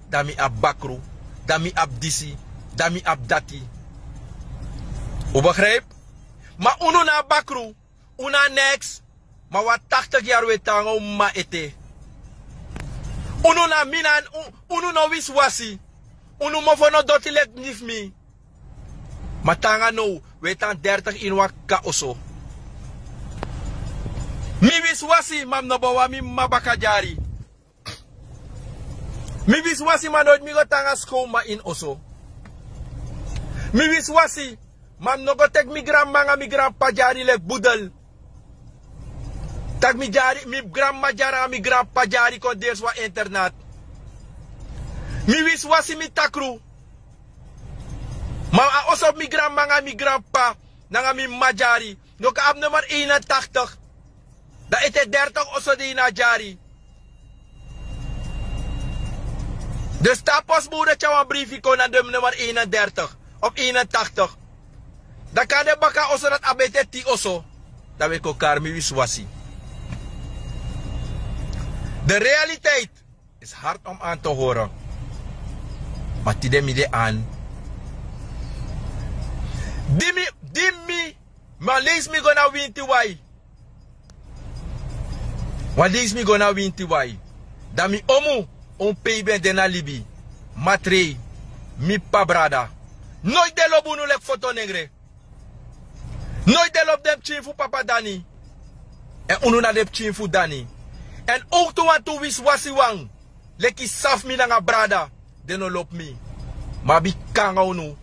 Dan mi abi bakru. Dan mi abi disi. Dan mi abi dati. Un begrijp? Ma unu na bakru. Un na neks. Ma wan taktik yari we tan nanga un mama ete. Unu na mi na, unu no wisiwasi. Unu mofo no doti leki mi fu mi. Ma tan nanga now we tan dertig ini wan kaka oso. Mi wisiwasi ma mi no ben wani mi mama baka dyari. Mi wisiwasi ma noiti mi go tan nanga skowma ini oso. Mi wisiwasi ma mi no go teki mi granmama nanga mi granp'pa dyari leki budel. Tak' mi dyari, mi granmama dyari nanga mi granp'pa dyari kon dersi wan internat. Mi wisiwasi mi takru. Ma a oso fu mi granmama nanga mi granp'pa nanga mi mama dyari no kan abi nummer eenentaktig. Dan ete dertig oso de ini a dyari. Dus te a postbode tyari wan brifi kon na den nummer eenendertig of eenentaktig, dan kan den baka oso dati abi ete tin oso. Dan we kon kari mi wisiwasi. De realiteit is hard om aan te horen. Ma tide mi de aan. Di mi di mi Ma leisi mi go na winti wai. Wan leisi mi go na winti wai. Dan mi omu, un pe yu ben de na libi, matrei, mi p'pa brada. Noiti den lobi unu leki foto nengre. Noiti den lobi den pikin fu papa dani. Èn unu na den pikin fu dani. Èn owktu wantu wisiwasi wan leki san fu mi nanga brada, den no lobi mi. Ma a bika nanga unu.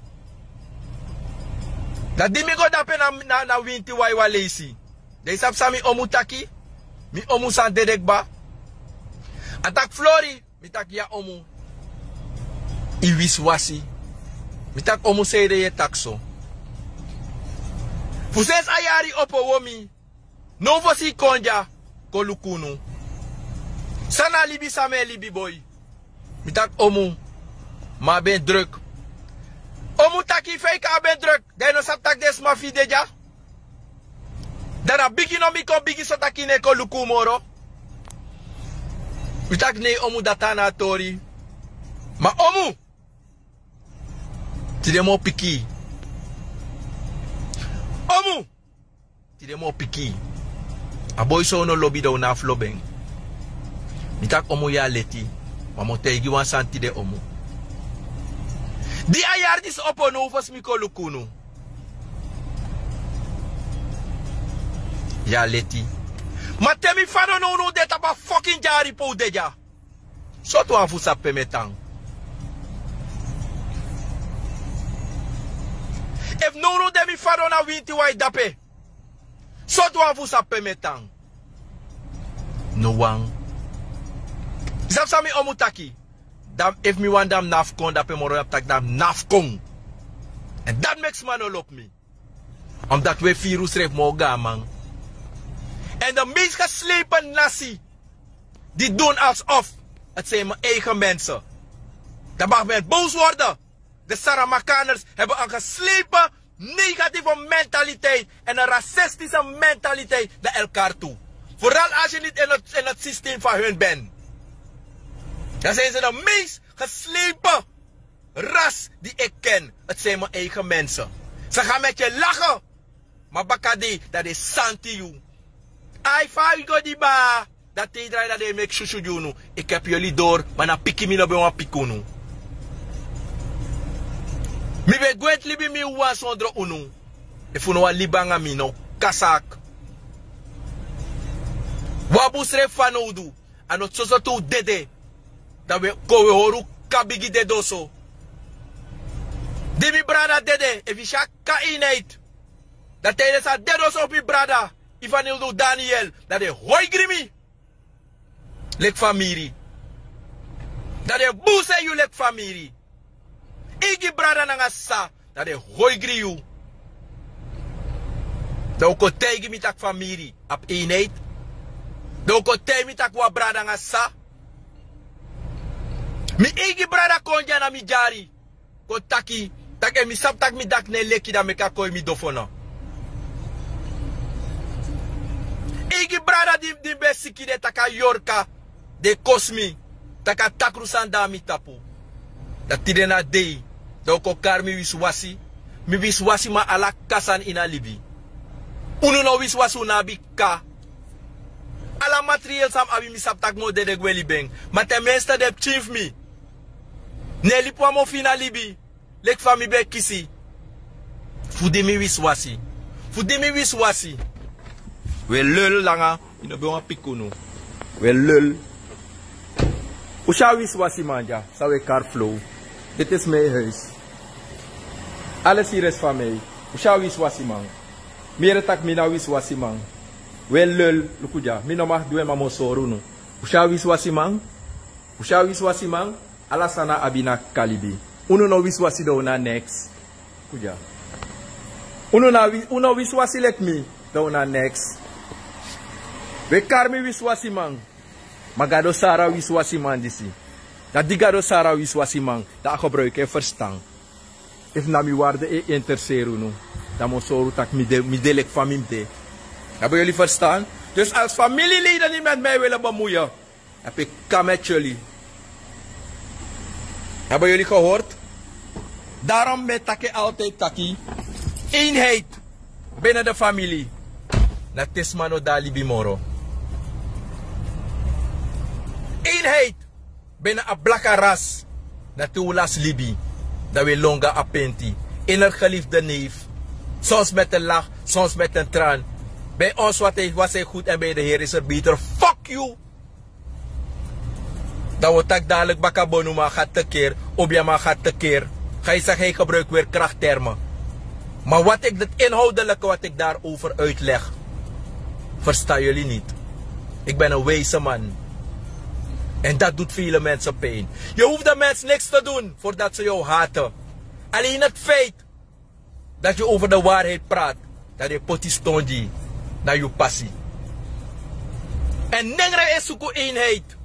Dan di mi go dape na winti wai wan leisi, den yu sabi san mi omu taki? Mi omu san dede kba. A taki flori. Mi taki ya omu, yu wisiwasi. Mi taki omu sanede yu e taki so? Fu sensi a yari opo womi, now fosi yu kon dya kon luku unu. San na a libi san mi e libi boi? Mi taki omu, ma a ben druk. Omu taki fa yu kan a ben druk, dan yu no sabi tak' den sma fu yu de dya? Dan na bigi no mi kon bigi so tak' yu no e kon luku un moro. Mi taki nei omu, dati na a tori. Ma omu, tide mi o piki yu. Omu, tide mi o piki yu. A boi san un no lobi dan un no abi fu lobi en. Mi taki omu, yu a leti. Ma mi o taigi yu wan sani tide omu. Di a yari disi opo now fosi mi kon luku unu, yu a leti. Ma te mi fadon nownow de tapu a fokin dyari pe un de dya, sortu wan fu sabi pe mi e tan? Efu nownow de mi fadon na winti wai dape, sortu wan fu sabi pe mi e tan? No wan. Yu sabi san mi omu taki? Dan efu mi wani dan mi no abi fu kon dape moro, dan mi taki dan mi no abi fu kon. Èn dati meki sma no lobi mi. Omdati un e firi unsrefi moo gaaman. En de meest geslepen nasi die doen alsof het zijn mijn eigen mensen. Dan mag men boos worden. De Saramakaners hebben een geslepen negatieve mentaliteit en een racistische mentaliteit naar elkaar toe. Vooral als je niet in het, in het systeem van hun bent. Dan zijn ze de meest geslepen ras die ik ken. Het zijn mijn eigen mensen. Ze gaan met je lachen. Maar bakadi, dat is santi you. Ai fa yu go diba. Dat te yu drai dat den e meki susu gi unu. Ik heb yuli dori, ma na piki mi no ben wani piki unu. Mi ben gwenti libi mi wawan sondro unu. Efu unu wani libi nanga mi no kasak. Wi abi unsrefi fanowdu. A no soso te un dede. Dan wi e kon wi e hori un kabigi dede oso. Di mi brada dede efu yu si a kaka iniheiti. Dan te yu de sa dede oso fu mi brada. Ivanildu daniel dan den e hoi gri mi. Leki famiri. Dan den e bun se yu leki famiri. Eigi brada nanga sisa. Dan den e hoi gri yu. Dan un kon taigi mi tak' famiri abi einheit. Dan un kon taigi mi tak' wan brada nanga sisa. Mi eigi brada kon dya na mi dyari. Kon taki tak' efu mi sabi tak' mi daki no e leki dan meki a kon ini mi dofono. Eigi brada di mi ben siki de tak' a yorka. Den e kosi mi tak' a takru sani de na mi tapu. Dan tide na dei dan un kon kari mi wisiwasi. Mi wisiwasi man ala kaka sani ini a libi. Unu no wisiwasi un no abi kaka. Ala materiel san mi abi mi sabi tak' mi o dede gwe libi en. Ma ten minste den pikin fu mi no e libi wan mofo ini a libi. Leki fa mi ben e kisi. Fu di mi wisiwasi. Fu di mi wisiwasi. Wi e lul langa. Yu no ben wani piki unu. Wi e lul. Un si a wisiwasi man dya san wi e kari flow. Diti isi mi e huis. Ala siresi famei. Un si a wisiwasi man. Mi yere tak' mi na wisiwasi man. Wi e lul. Luku dya mi no man du en ma mi o sori unu. Un si a wisiwasi man. Un si a wisiwasi man. Ala san na abi na kalibi. Unu no wisiwasi dan un na neks. Kudya. Unu na wi- unu no wisiwasi leki mi. Dan un na neks. Wi e kari mi wisiwasi man. Ma gado sara wisiwasi man disi. Dan di gado sara wisiwasi man dan a gebruiki en ferstan. Efu na mi warde e intereseri unu dan mi o sori un tak' mi de leki fa mi mus de. Abi yuli ferstan? Dus als familieleden ni meti mi e wele bemuye. Epi kame chuli. Ebi yuli gehort? Darom mi e taki en altijdi taki eenheid bini de famili. Na te sma no de a libi moro. Eenheid bini a blaka ras. Na te un lasi libi dan wi e lon go na a penti. Innergeliefde neef. Soms met en lach, soms met en tran. Bij ons wat hij was hij goed en bij de heer is er beter. Fuck you. Dan wi o taki dadiliki baka bonuman ga tekeri. Obiaman ga tekeri. Ga yu sagi hei gebruiki weri kraktermen. Ma wat iki diti inhoudeliki wat iki dari over uitlegi, ferstan yuli niti. Iki ben en wijse man. En dati duti vele mensi pin. Yu hufi de mensi niks te dun fordati se yu o hate. Alen eti feit dati yu over de wariheid prati, dan den e poti ston gi yu na yu pasi. Èn nengre e suku einheit.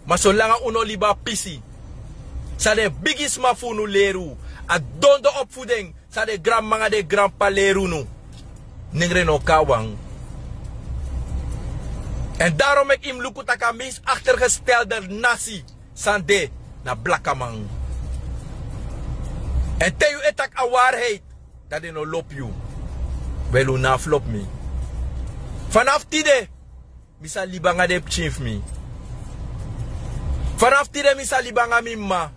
Ma solanga un no libi na pisi, san den bigisma fu unu leri unu, a dondo opu fu den san den granmama nanga den granp'pa leri unu, nengre no kon na wan. Èn darom meki yu mus luku tak' a meisi aktergestelde nasi san de na blakaman. Èn te yu e taki a wariheid, dan den no lobi yu. Wel un no abi fu lobi mi. Fanafu tide mi sa libi nanga den pikin fu mi. Fanafu tide mi sa libi nanga mi m'ma.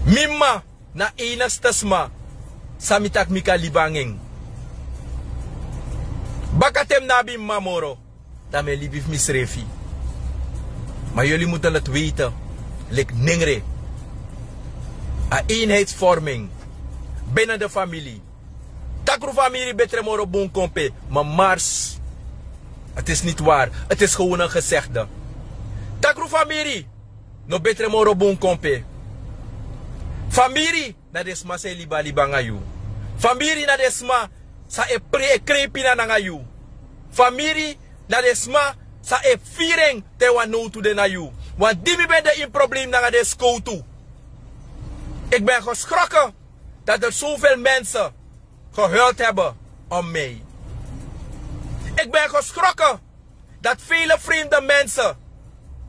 Mi m'ma na a enigste sma san mi taki mi kan libi nanga en. Bakaten mi no abi m'ma moro. Dan mi e libi fu misrefi. Ma yuli mutu leti weiti leki nengre, a enheidsvorming bini de famili. Takru famiri betre moro bun kon pe. Ma mars, ti isi niti wari, ti isi gewone gesegde. Takru famiri no betre moro bun kon pe. Famiri na den sma san e libi a libi nanga yu. Famiri na den sma san e pre e krei pina nanga yu. Famiri na den sma san e firi en te wan nowtu de na yu. Wan di mi ben de ini problem nanga den skowtu. Ik ben geschrokken dat er zoveel mensen gehuild hebben om mij. Ik ben geschrokken dat vele vreemde mensen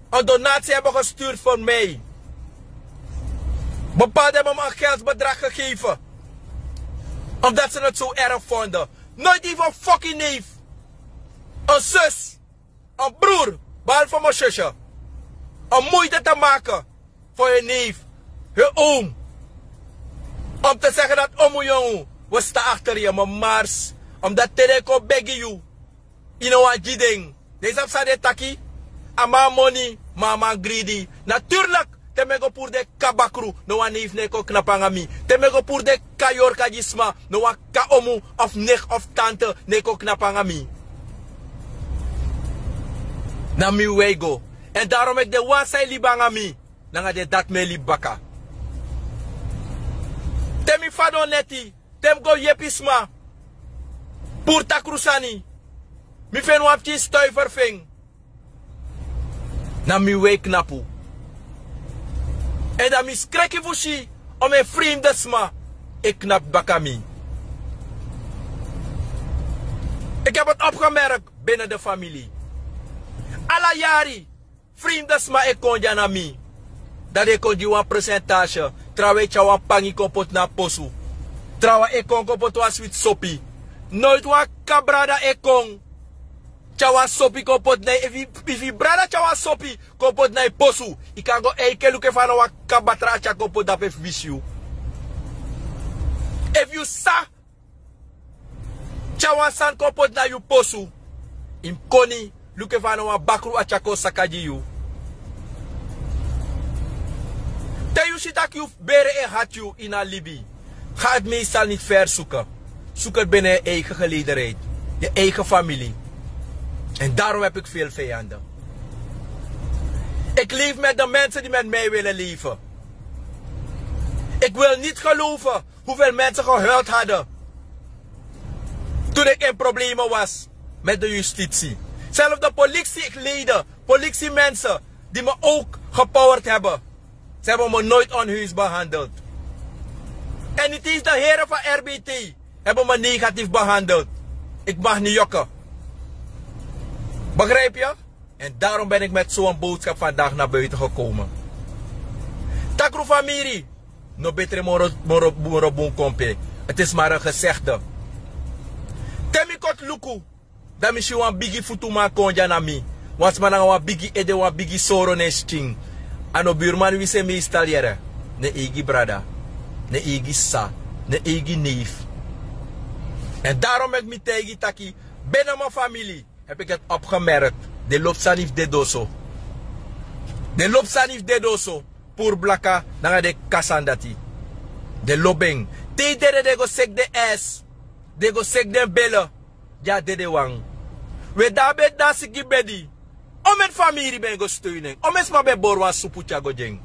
een donatie hebben gestuurd voor mij. Bepaalde hebben me een geldbedrag gegeven, omdat ze het zo erg vonden. Nooit die van fucking neef, een zus, een broer, behalve mijn zusje, om moeite te maken voor hun neef, hun oom. Om te zeggen dat omo jongen, we staan achter je, maar mars, omdat te den kon begi yu, yu no wani gi den. Den sabi san den e taki. A man moni, ma a man gridi. Natuurlijk, te mi e go puru den kabakru, no wan neef no e kon knapu nanga mi. Te mi e go puru den kayorka gi sma, no wan ka omu of nicht of tante no e kon knapu nanga mi. Na mi we go. En daarom meki den wan san e libi nanga mi, nanga den dati mi e libi baka. Te mi fadon neti, te mi go yepi sma puru takru sani, mi feni wan pikin stuiver fu en. Na mi we knapu. En dan mi skreki fu si, omen vreemde sma e knapu baka mi. Ik heb het opgemerkt binnen de familie. Ala yari, vreemde sma e kon dya na mi. Dan den e kon gi wan percentage. Trawan e tyari wan pangi kon poti na posu. Trawan e kon kon poti wan switi sopi. Noiti wan kabrada e kon tyari wan sopi kon poti na, efu yu, efu yu brada tyari wan sopi kon poti na yu posu, yu kan go eiki en luku efu a na wan kabatra a tyari kon poti dape fu wisi yu. Efu yu sa tyari wan sani kon poti na yu posu, yu mus koni luku efu a na wan bakru a tyari kon saka gi yu. Te yu si tak' yu bere e hati yu ini a libi, ga het meestal niet ver zoeken. Zoek het binnen je eigen geledenheid, je eigen familie. En daarom heb ik veel vijanden. Ik leef met de mensen die met mij willen leven. Ik wil niet geloven hoeveel mensen gehuild hadden toen ik in problemen was met de justitie. Zelfs de politieleden, politiemensen die me ook gepowerd hebben, ze hebben me nooit onheus behandeld. En niet eens de heren van R B T hebben me negatief behandeld. Ik mag niet jokken. Begrijp je? En daarom ben ik met zo'n boodschap vandaag naar buiten gekomen. Takru famiri, no betre moro, moro, moro bun kompe. Het is maar een gezegde. Te mi koti luku, dan mi si wan bigi futuman kon dya na mi. Wan sma nanga wan bigi ede, wan bigi soro na en skin. A no buurman wi se meestal yere. Na en eigi brada, na en eigi sisa, na en eigi neef. En daarom meki mi taigi taki, binnen mijn familie heb ik het opgemerkt. Den lobi sani fu dede oso. Den lobi sani fu dede oso. Puru blaka nanga den kaka sani dati. Den lobi en. Te yu dede, den go seki den ass. Den go seki den bele. Di a dedewan. We, dan a ben dansi gi bedi. Omeni famiri ben go steun en? Omeni sma ben bori wan supu tyari go gi en?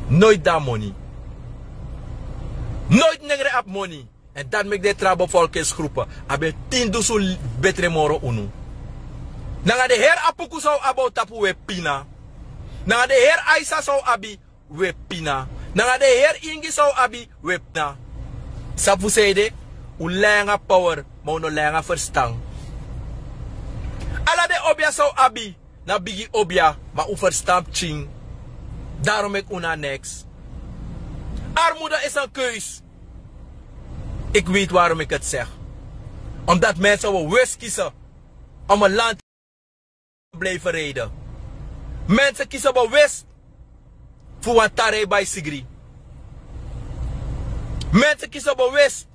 Noiti den abi moni. Noiti nengre abi moni. En dati meki den tra bevolkingsgroepen abi tin dusun betre moro unu. Nanga den heri apuku san un abi na un tapu, un e pina. Nanga den heri aisa san un abi, un e pina. Nanga den heri ingi san un abi, un e pina. Sabi fu san ede? Un lai nanga power, ma un no lai nanga ferstan. Ala den obia san un abi na bigi obia, ma un ferstan pikin. Daarom meki un na niks. Armoede is een keus. Ik weet waarom ik het zeg. Omdat mensen bewust kiezen om een land te blijven rijden. Mensen kiezen bewust fu wan tari bai sigri. Mensen kiezen bewust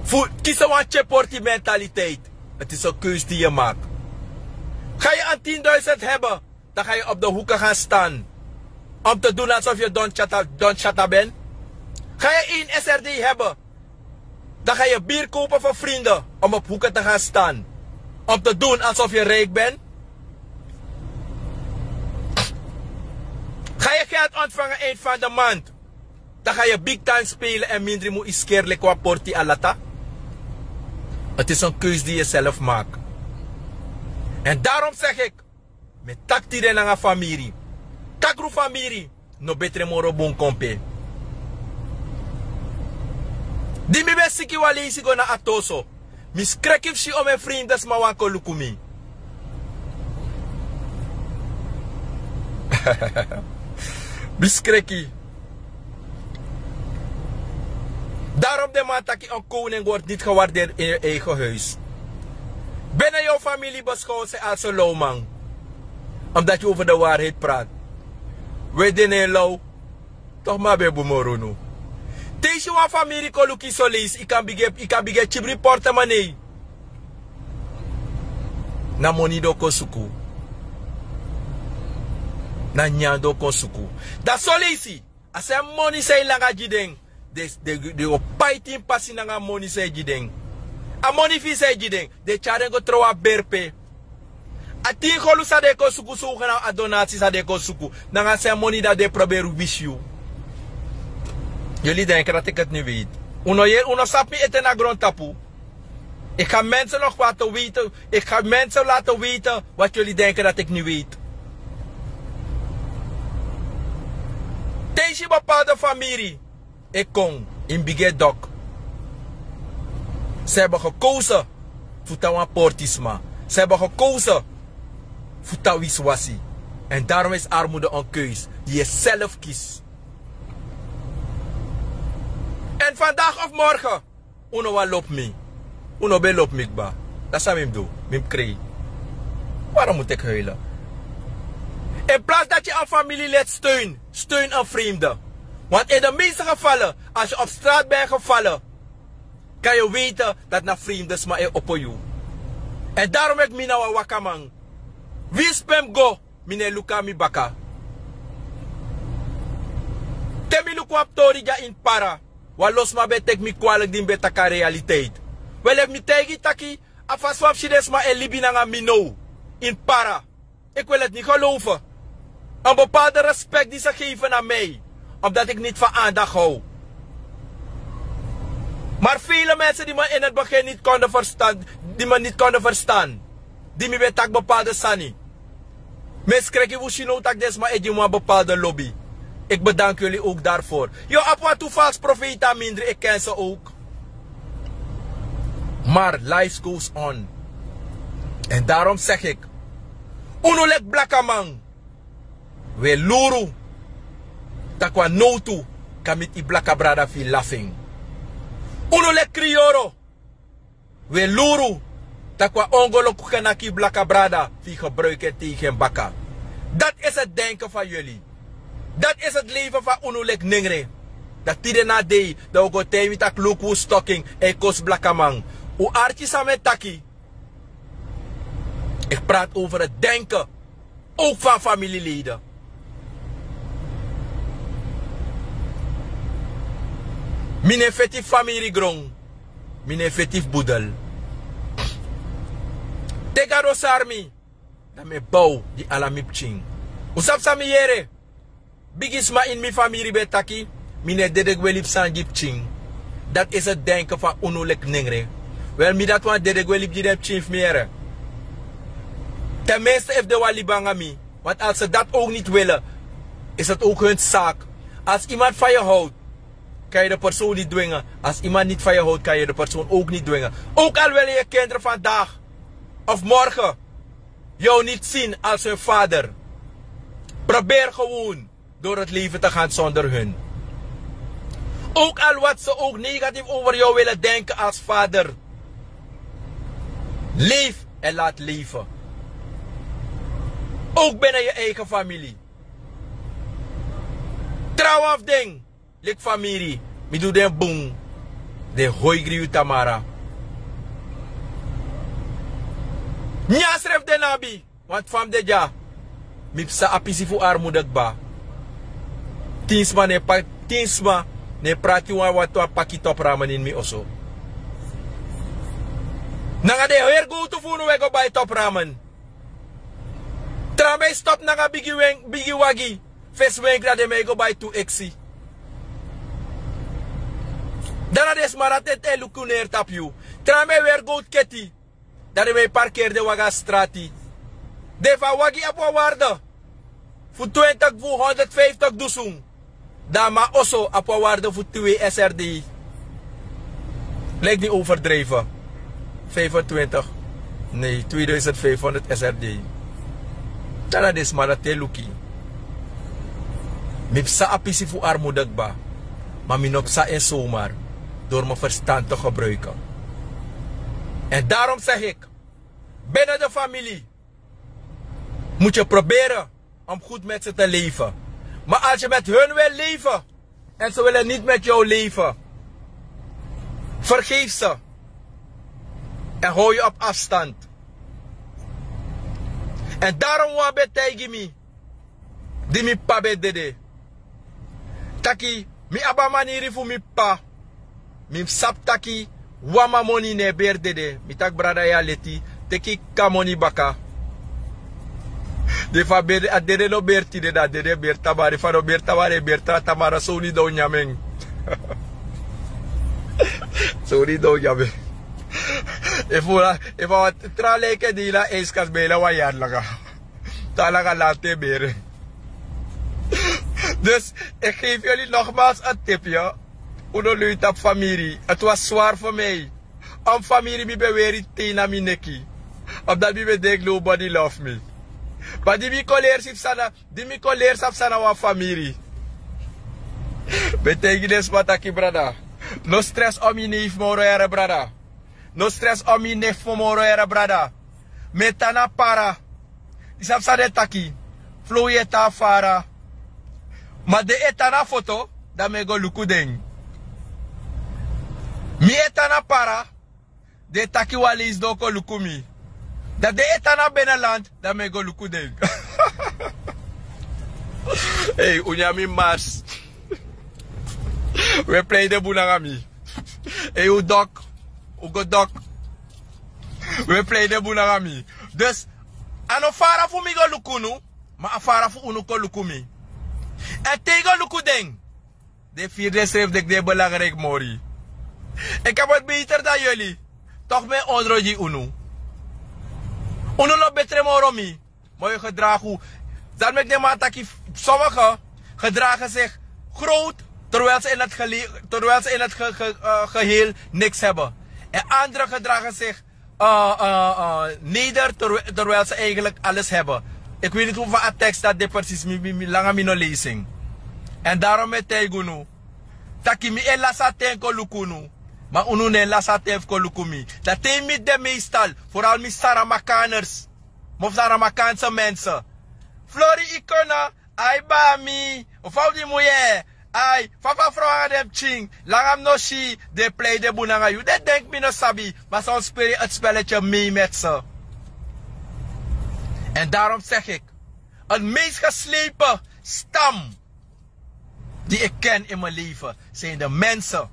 fu kiezen wan tyeporti mentaliteit. Het is een keus die je maakt. Ga je een tienduizend hebben, dan ga je op de hoeken gaan staan om te doen alsof je Don Chata, Don Chata bent. Ga je één S R D hebben, dan ga je bier kopen voor vrienden om op hoeken te gaan staan, om te doen alsof je rijk bent. Ga je geld ontvangen eind van de maand, Dan ga yu bigi time spelen en mindri mu yu skeri leki wan porti alata. Ti son keus di yu self maki. En darom segi eki, mi e taki tide nanga famiri. Takru famiri no betre moro bun kon pe. Di mi ben siki wan leisi go na atoso, mi skreki fu si on mi en frimde sma wani kon luku mi. Mi skreki. Darom den man taki en koning word niti gewardeerd in yu eigen huis. Bene yu famili beskow se alse lowman. Omdat yu over de waarheid praat. We dene low. Toch ma ben bumorunu. Te yu si wan famiri kon luku yu soleisi yu kan bigin e tyibri portemonnee. Na moni den o kon suku. Na nyan den o kon suku. Dan soleisi a sen moni san yu langa gi den. Den o pai tin pasi nanga a moni san yu gi den. A moni fi yu san yu gi den den e tyari en go tron wan berpe. A tin golu san den e kon suku sogenaam a donasi san den e kon suku nanga a sen moni dati den e proberi wisi yu. Yuli denki dati eki eti ni weiti. Un no sabi mi ete na grontapu. Eki ga mense lati weiti. Eki ga mense lati weiti. Wati yuli denki dati eki ni weiti. Te yu si bepalde famiri e kon yu mus bigin e dok. San yu ben gekowse fu tan wan portisma. San yu ben gekowse fu tan wisiwasi. En darom isi armude en keus di yu e self kisi. En vandag of morgen un no wani lobi mi. Un no ben lobi mi kba. Dati san mi mus du. Mi mus krei. Warom mus teki huile? In plasi dati yu en famili leti steun, steun en vreemde. Want in de meeste gefale, als yu op strati ben gefale, kan yu weite dati na vreemde sma e opo yu. En darom meki mi na wan wakaman, winsi pe mi mus go, mi no e luku na mi baka. Te mi luku wan pitori dya ini para, wan lo sma ben teki mi kwaliki di mi ben taki a realiteit. Wel efu mi taigi yu taki a fasi fa mi si den sma e libi nanga mi now ini para, eki wil eti ni gelowfu. En bepalde respekt di se geife na mi, omdati eki niti fu a andakti how. Mari feile mense di mi en eti begin niti konde ferstan, di mi niti konde ferstan, di mi ben taki bepalde sani. Mi e skreki fu si now tak' den sma e gi mi wan bepalde lobi. Eki bedanki yuli owk darfor. Yu o abi wantu falsi profeiti a mindri, eki ken se owk. Mari life goes on. Èn darom segi eki, unu leki blakaman, wi e luru tak' wan nowtu kan miti yu blaka brada fu yu lafu en. Unu leki kriyoro, wi e luru tak' wan ongoloku kan naki yu blaka brada fu yu gebruiki en teigi en baka. Dati isi e denke fa yuli. Dati isi e leife fa unu leki nengre. Dan tide na a dei dan un go taigi wi tak' luku un stoking e kosi blakaman. Un arki san mi e taki. Eki prati over e denke owk fu a famili leide. Mi no e feti fu famiri gron. Mi no e feti fu budel. Te gado sari mi, dan mi e bow gi ala mi pikin. Un sabi san mi yere? Bigisma ini mi famiri ben taki mi no e dede gwe libi sani gi pikin. Dati isi e denke fa unu leki nengre. Wel mi dati wani dede gwe libi gi den pikin fu mi yere. Ten minste efu den wani libi nanga mi. Want als se dati owk niti wele, isi dati owk hun saki. Als iman fa yu howdu, kan yu de person niti dwinge. Als iman niti fa yu howdu kan yu de person owk niti dwinge. Owk al wele yu kindre vandaag of morgen yu niti sini als hun vader, proberi gewon dori eti leife te gan sonder hun. Owk al wati se owk negatifu over yu wele denke als vader, leifi èn lati leife. Owk bene yu eigen famili. Trawan fu den leki famiri, mi du den bun. Den hoigri yu tamara. Nyan srefi den no abi. Wantu fa mi de dya, mi psa a pisi fu armude kba. Tin sma no e prati wan wantu a paki topramen ini mi oso. Nanga den heri gowtu fu unu un e go bai topramen. Tra mi e stopu nanga bigi wagi. Fesi wenkri a den mi e go bai tu eksi. Dan na den sma dati e luku neri tapu yu. Tra mi e weri gowtu keti. Dan den ben e parkeri den wagi na strati. Den fu a wagi abi wan warde fu twintig fu honderdvijftig dusun. Dan a man oso abi wan warde fu twee srd. Lijkt niet overdrijven. Vijfentwintig. Nee, tweeduizend vijfhonderd srd. Dan na den sma dati e luku. Mi psa a pisi fu armoede kba. Ma mi no psa en zomaar. Door mijn verstand te gebruiken. En daarom zeg ik, binnen de familie moet je proberen om goed met ze te leven. Maar als je met hun wil leven en ze willen niet met jou leven, vergeef ze en hou je op afstand. En daarom wan ben taigi mi, di mi p'pa ben dede. Taki mi abi a maniri fu mi p'pa. Mi mus sabi taki wan man moni no e beri dede. Mi taki brada, yu a leti, teki yu kaka moni baka. Den fu a beri, a dede no beri tide, dan dede e beri tamara. Efu a no beri tamara, e beri tra tamara, sowni dan un nyan en. Sowni dan un nyan en. Efu a, efu a wan tra lijken de ini a ijskast bijna wan yari langa. Te a langa lanti e bere. Dus ik geef jullie nogmaals een tipje. Un no lui tapu famiri. Het was zwaar voor mij. Om famiri mi ben weri ten na mi neki. Omdat mi ben denki nobody love mi. Ma di mi kon leri sabi san na, di mi kon leri sabi san na wan famiri. Mi e taigi den sma taki brada, no stress om yu neef moro yere brada. No stress om yu neef moro yere brada. Mi e tan na para. Yu sabi san den e taki? Flow yu e tan na fara. Ma den e tan na foto, dan mi e go luku den. Mi e tan na para, den e taki wan leisi den o kon luku mi. Dan den e tan na binnenland, dan mi e go luku den. Ei, un nyan mi mars. Un e plei den bun nanga mi. Ei, un dok. Un go dok. Un e plei den bun nanga mi. Dus, a no fara fu mi go luku unu, ma a fara fu unu kon luku mi. Èn te yu go luku den, den firi densrefi leki den belangrijk moro. Ik heb het beter dan jullie. Toch mi e ondro gi unu. Unu no betre moro mi. Ma yu e gedraag un. Dati meki den man taki, sommige gedragen zich groot, terwijl ze in het gele-, terwijl ze in het ge-, ge-, eh, geheel niks hebben. En anderen gedragen zich, eh, eh, eh, neder, terwi-, terwijl ze eigenlijk alles hebben. Ik weet niet hoeveel a tekst dat dit precies, mi, mi, mi, langa mi no lezing. En daarom mi e taigi unu taki mi e lasi a ten kon luku unu. Ma unu no e lasi a ten fu kon luku mi. Dan te yu miti den meestal, vooral mi Saramakaners. Mo fu Saramakaanse mensen. Flori, yu kon na, ai bami, fa wi di mu yere, ai, fa fu a frow nanga den pikin, langa mi no si, den e plei den bun nanga yu. Den denki mi no sabi, ma san un speli het spelletje mee met ze. En daarom zeg ik, het meest geslepen stam die ik ken in mijn leven zijn de mensen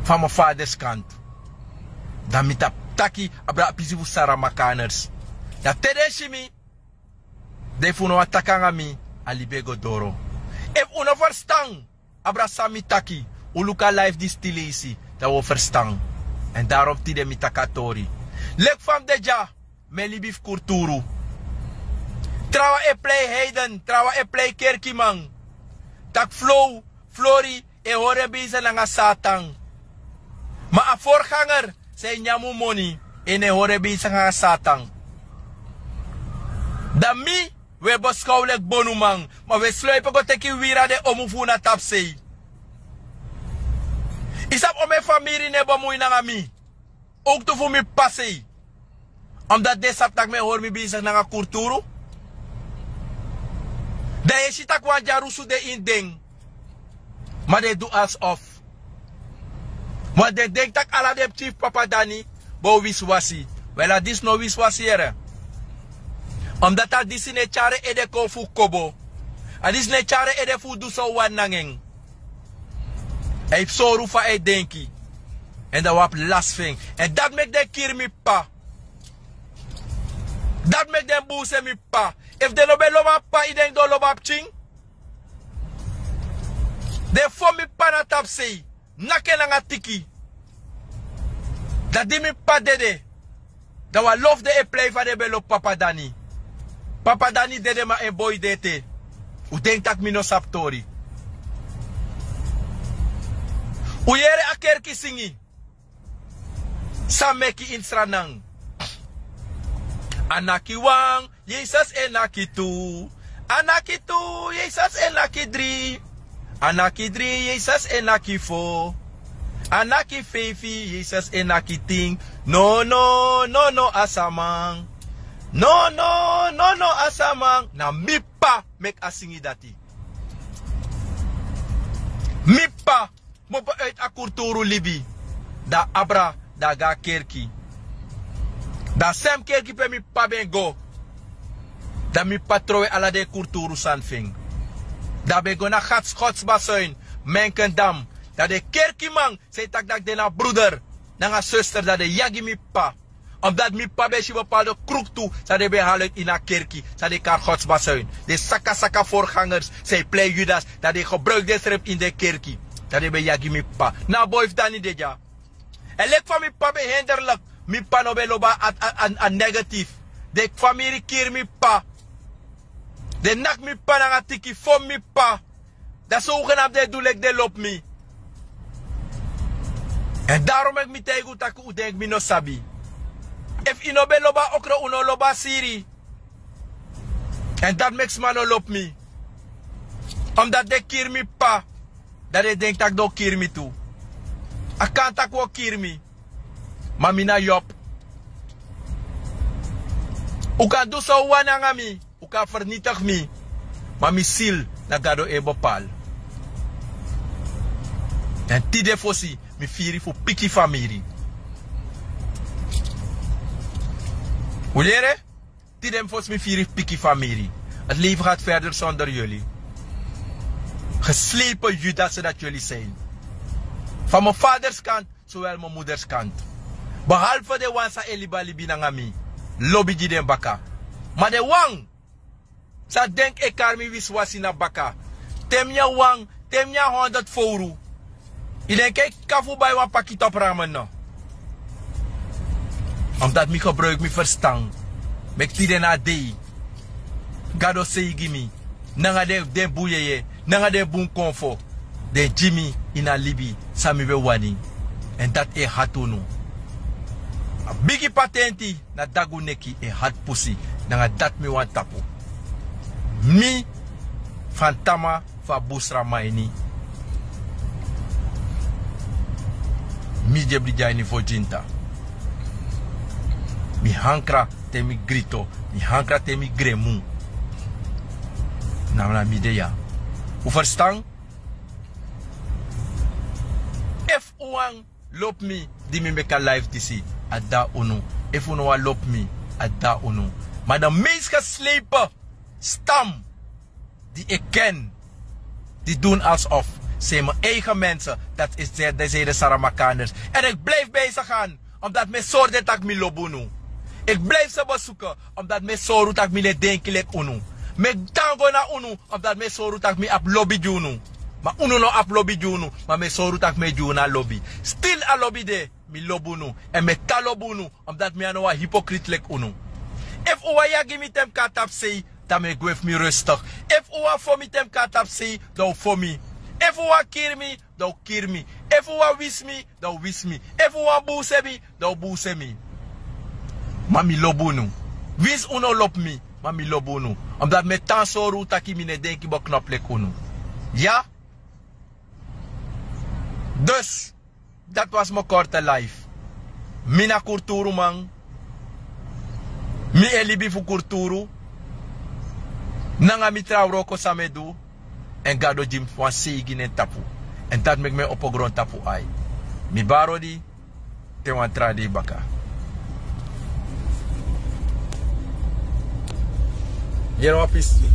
van mijn vaders kant. Dan mi tapu taki abra a pisi fu Saramakaners. Dan te den si mi, den fu no wani taki nanga mi, a libi e go doro. Efu un no ferstan abra san mi taki, un luku a life disi tin leisi, dan un o ferstan. En daarom tide mi taki a tori. Leki fa mi de dya, mi e libi fu kurturu. Trawan e plei heiden, trawan e plei kerkiman. Taki Flow, Flori, e hori en bezig nanga Satan. Ma a voorganger san e nyan un moni, en e hori en bezig nanga Satan. Dan mi, un e beschouw leki bonuman, ma un e sluipen go teki wiri na den omu fu un na tapusei. Yu sabi omeni famiri no e bemui nanga mi. Ook tu fu mi p'pa sei. Omdat den sabi taki mi e hori mi bezig nanga kurturu. Dan yu e si taki wan dyarusu de ini den. Ma den e du alsof. Ma den denki taki ala den pikin fu papa Dani bo wisiwasi. Wel, a disi no wisiwasi yere. Omdat a disi no e tyari en ede kon fu kobo. A disi no e tyari en ede fu du san un wani nanga en. A e psori un fa a e denki. Èn dan un abi lasi fu en. Èn dati meki den kiri mi p'pa. Dati meki den buuse mi p'pa. Efu den no ben lobi a p'pa, yu denki den o lobi a pikin? Den fon mi p'pa na tapusei. naki en nanga tiki. Dan di mi p'pa dede, dan wan lofu den e plei fa den ben lobi p'pa dani. P'pa dani dede, ma en boi de ete. Un denki tak' mi no sabi tori? Un yere a kerki singi san meki ini sranan. A naki wan, Jesus e naki tu. A naki tu, Jesus e naki dri. A naki dri, Jesus e naki fo. A naki feifi, Jesus e naki tin. No, no, no, no, a saman. No, no, no, no, a saman. Na mi p'pa meki a singi dati. Mi p'pa kmopo uiti a kurturu libi. Dan a abra, dan a go na kerki. Dan a sem kerki pe mi p'pa ben go. Dan mi p'pa trowe ala den kurturu sani fu en. Dan a ben go na Gods, Godsbazuin, Menkendam. Dan den kerkiman san e taki tak' den na bruder nanga suster, dan den yagi mi p'pa. Omdat mi p'pa ben si bepaalde kruktu san den ben hali uit ini a kerki, san den kari Godsbazuin. Den sakasaka voorgangers san e plei Judas, dan den gebruiki densrefi ini den kerki. Dan den ben yagi mi p'pa. Na a boi fu dani de dya. Èn leki fa mi p'pa ben hinderlijk, mi p'pa no ben lobi a, a, a, a negatief. Den famiri kiri mi p'pa. Den naki mi p'pa nanga tiki, fon mi p'pa. Dan so un knapu den e du leki den lobi mi. Èn daron meki mi taigi un tak' un denki mi no sabi. Efu yu no ben lobi a okro, un no lobi a siri. Èn dati meki sma no lobi mi. Omdat den kiri mi p'pa, dan den denki tak' den o kiri mi tu. A kan tak' un o kiri mi. Ma mi na Job. Un kan du san un wani nanga mi. Un kan fernitigi mi. Ma mi sili na Gado e bepaal. Èn tide fosi mi firi fu piki famiri. Un yere? Tide fosi mi firi fu piki famiri. Het leven gaat verder zonder jullie. Geslepen Judasen dat jullie zijn. Van mijn vaderskant, zowel mijn moederskant. Behalve den wan san e libi a libi nanga mi, lobi gi den baka. Ma den wan san denki e kari mi wisiwasi na baka. Te mi nyan wan, te mi nyan honderd fowru, yu denki e kan fu bai wan pakiti opu ramen no? Omdat mi gebruiki mi ferstan. Meki tide na a dei Gado seigi mi nanga den, den bun yeye, nanga den bun konfo. Den gi mi ini a libi san mi ben wani. Èn dati e hati unu. A bigi patenti na dagu neki e hati pusi. Nanga dati mi wani tapu. Mi, Fantama fu a bun sraman ini. Mi Dyebri Dyaini Fo Ginta. Mi hankra te mi grito, mi hankra te mi gremu. Na mi de ya. Un ferstan? Efu un wani lobi mi di mi meki a live disi, a de na unu. Efu un no wani lobi mi, a de na unu. Ma den meest geslepen stam di ik ken, die doen alsof zij mijn eigen mensen, dat is, dat zijn de Saramakaners. En ik blijf bij ze gaan, omdat mi e sori den tak' mi lobi unu. Ik blijf ze bezoeken, omdat mi e sori unu tak' mi no e denki leki unu. Mi e tan go na unu, omdat mi e sori unu tak' mi abi lobi gi unu. Ma unu no abi lobi gi unu, ma mi e sori unu tak' mi e gi unu a lobi. Still a lobi de, mi lobi unu. Èn mi e tan lobi unu, omdat mi a no wan hypocrite leki unu. Efu un wani yagi mi te mi kon na tapu sei, dan mi e gwe fu mi rustig. Efu un wani fon mi te mi kon na tapu sei, dan un fon mi. Efu un wani kiri mi, dan un kiri mi. Efu un wani wisi mi, dan un wisi mi. Efu un wani buuse mi, dan un buuse mi. Ma mi lobi unu. Winsi un no lobi mi, ma mi lobi unu. Omdat mi e tan sori un taki mi no e denki beknopt leki unu. Ya? Dus, dat was mijn korte live. Mi na kurturuman. Mi e libi fu kurturu. Nanga mi tra wroko san mi e du. Èn Gado gi mi wan seigi na en tapu. Èn dati meki mi e opo grontapu ai. Mi bari odi te wan tra dei baka. Yere wan pisi.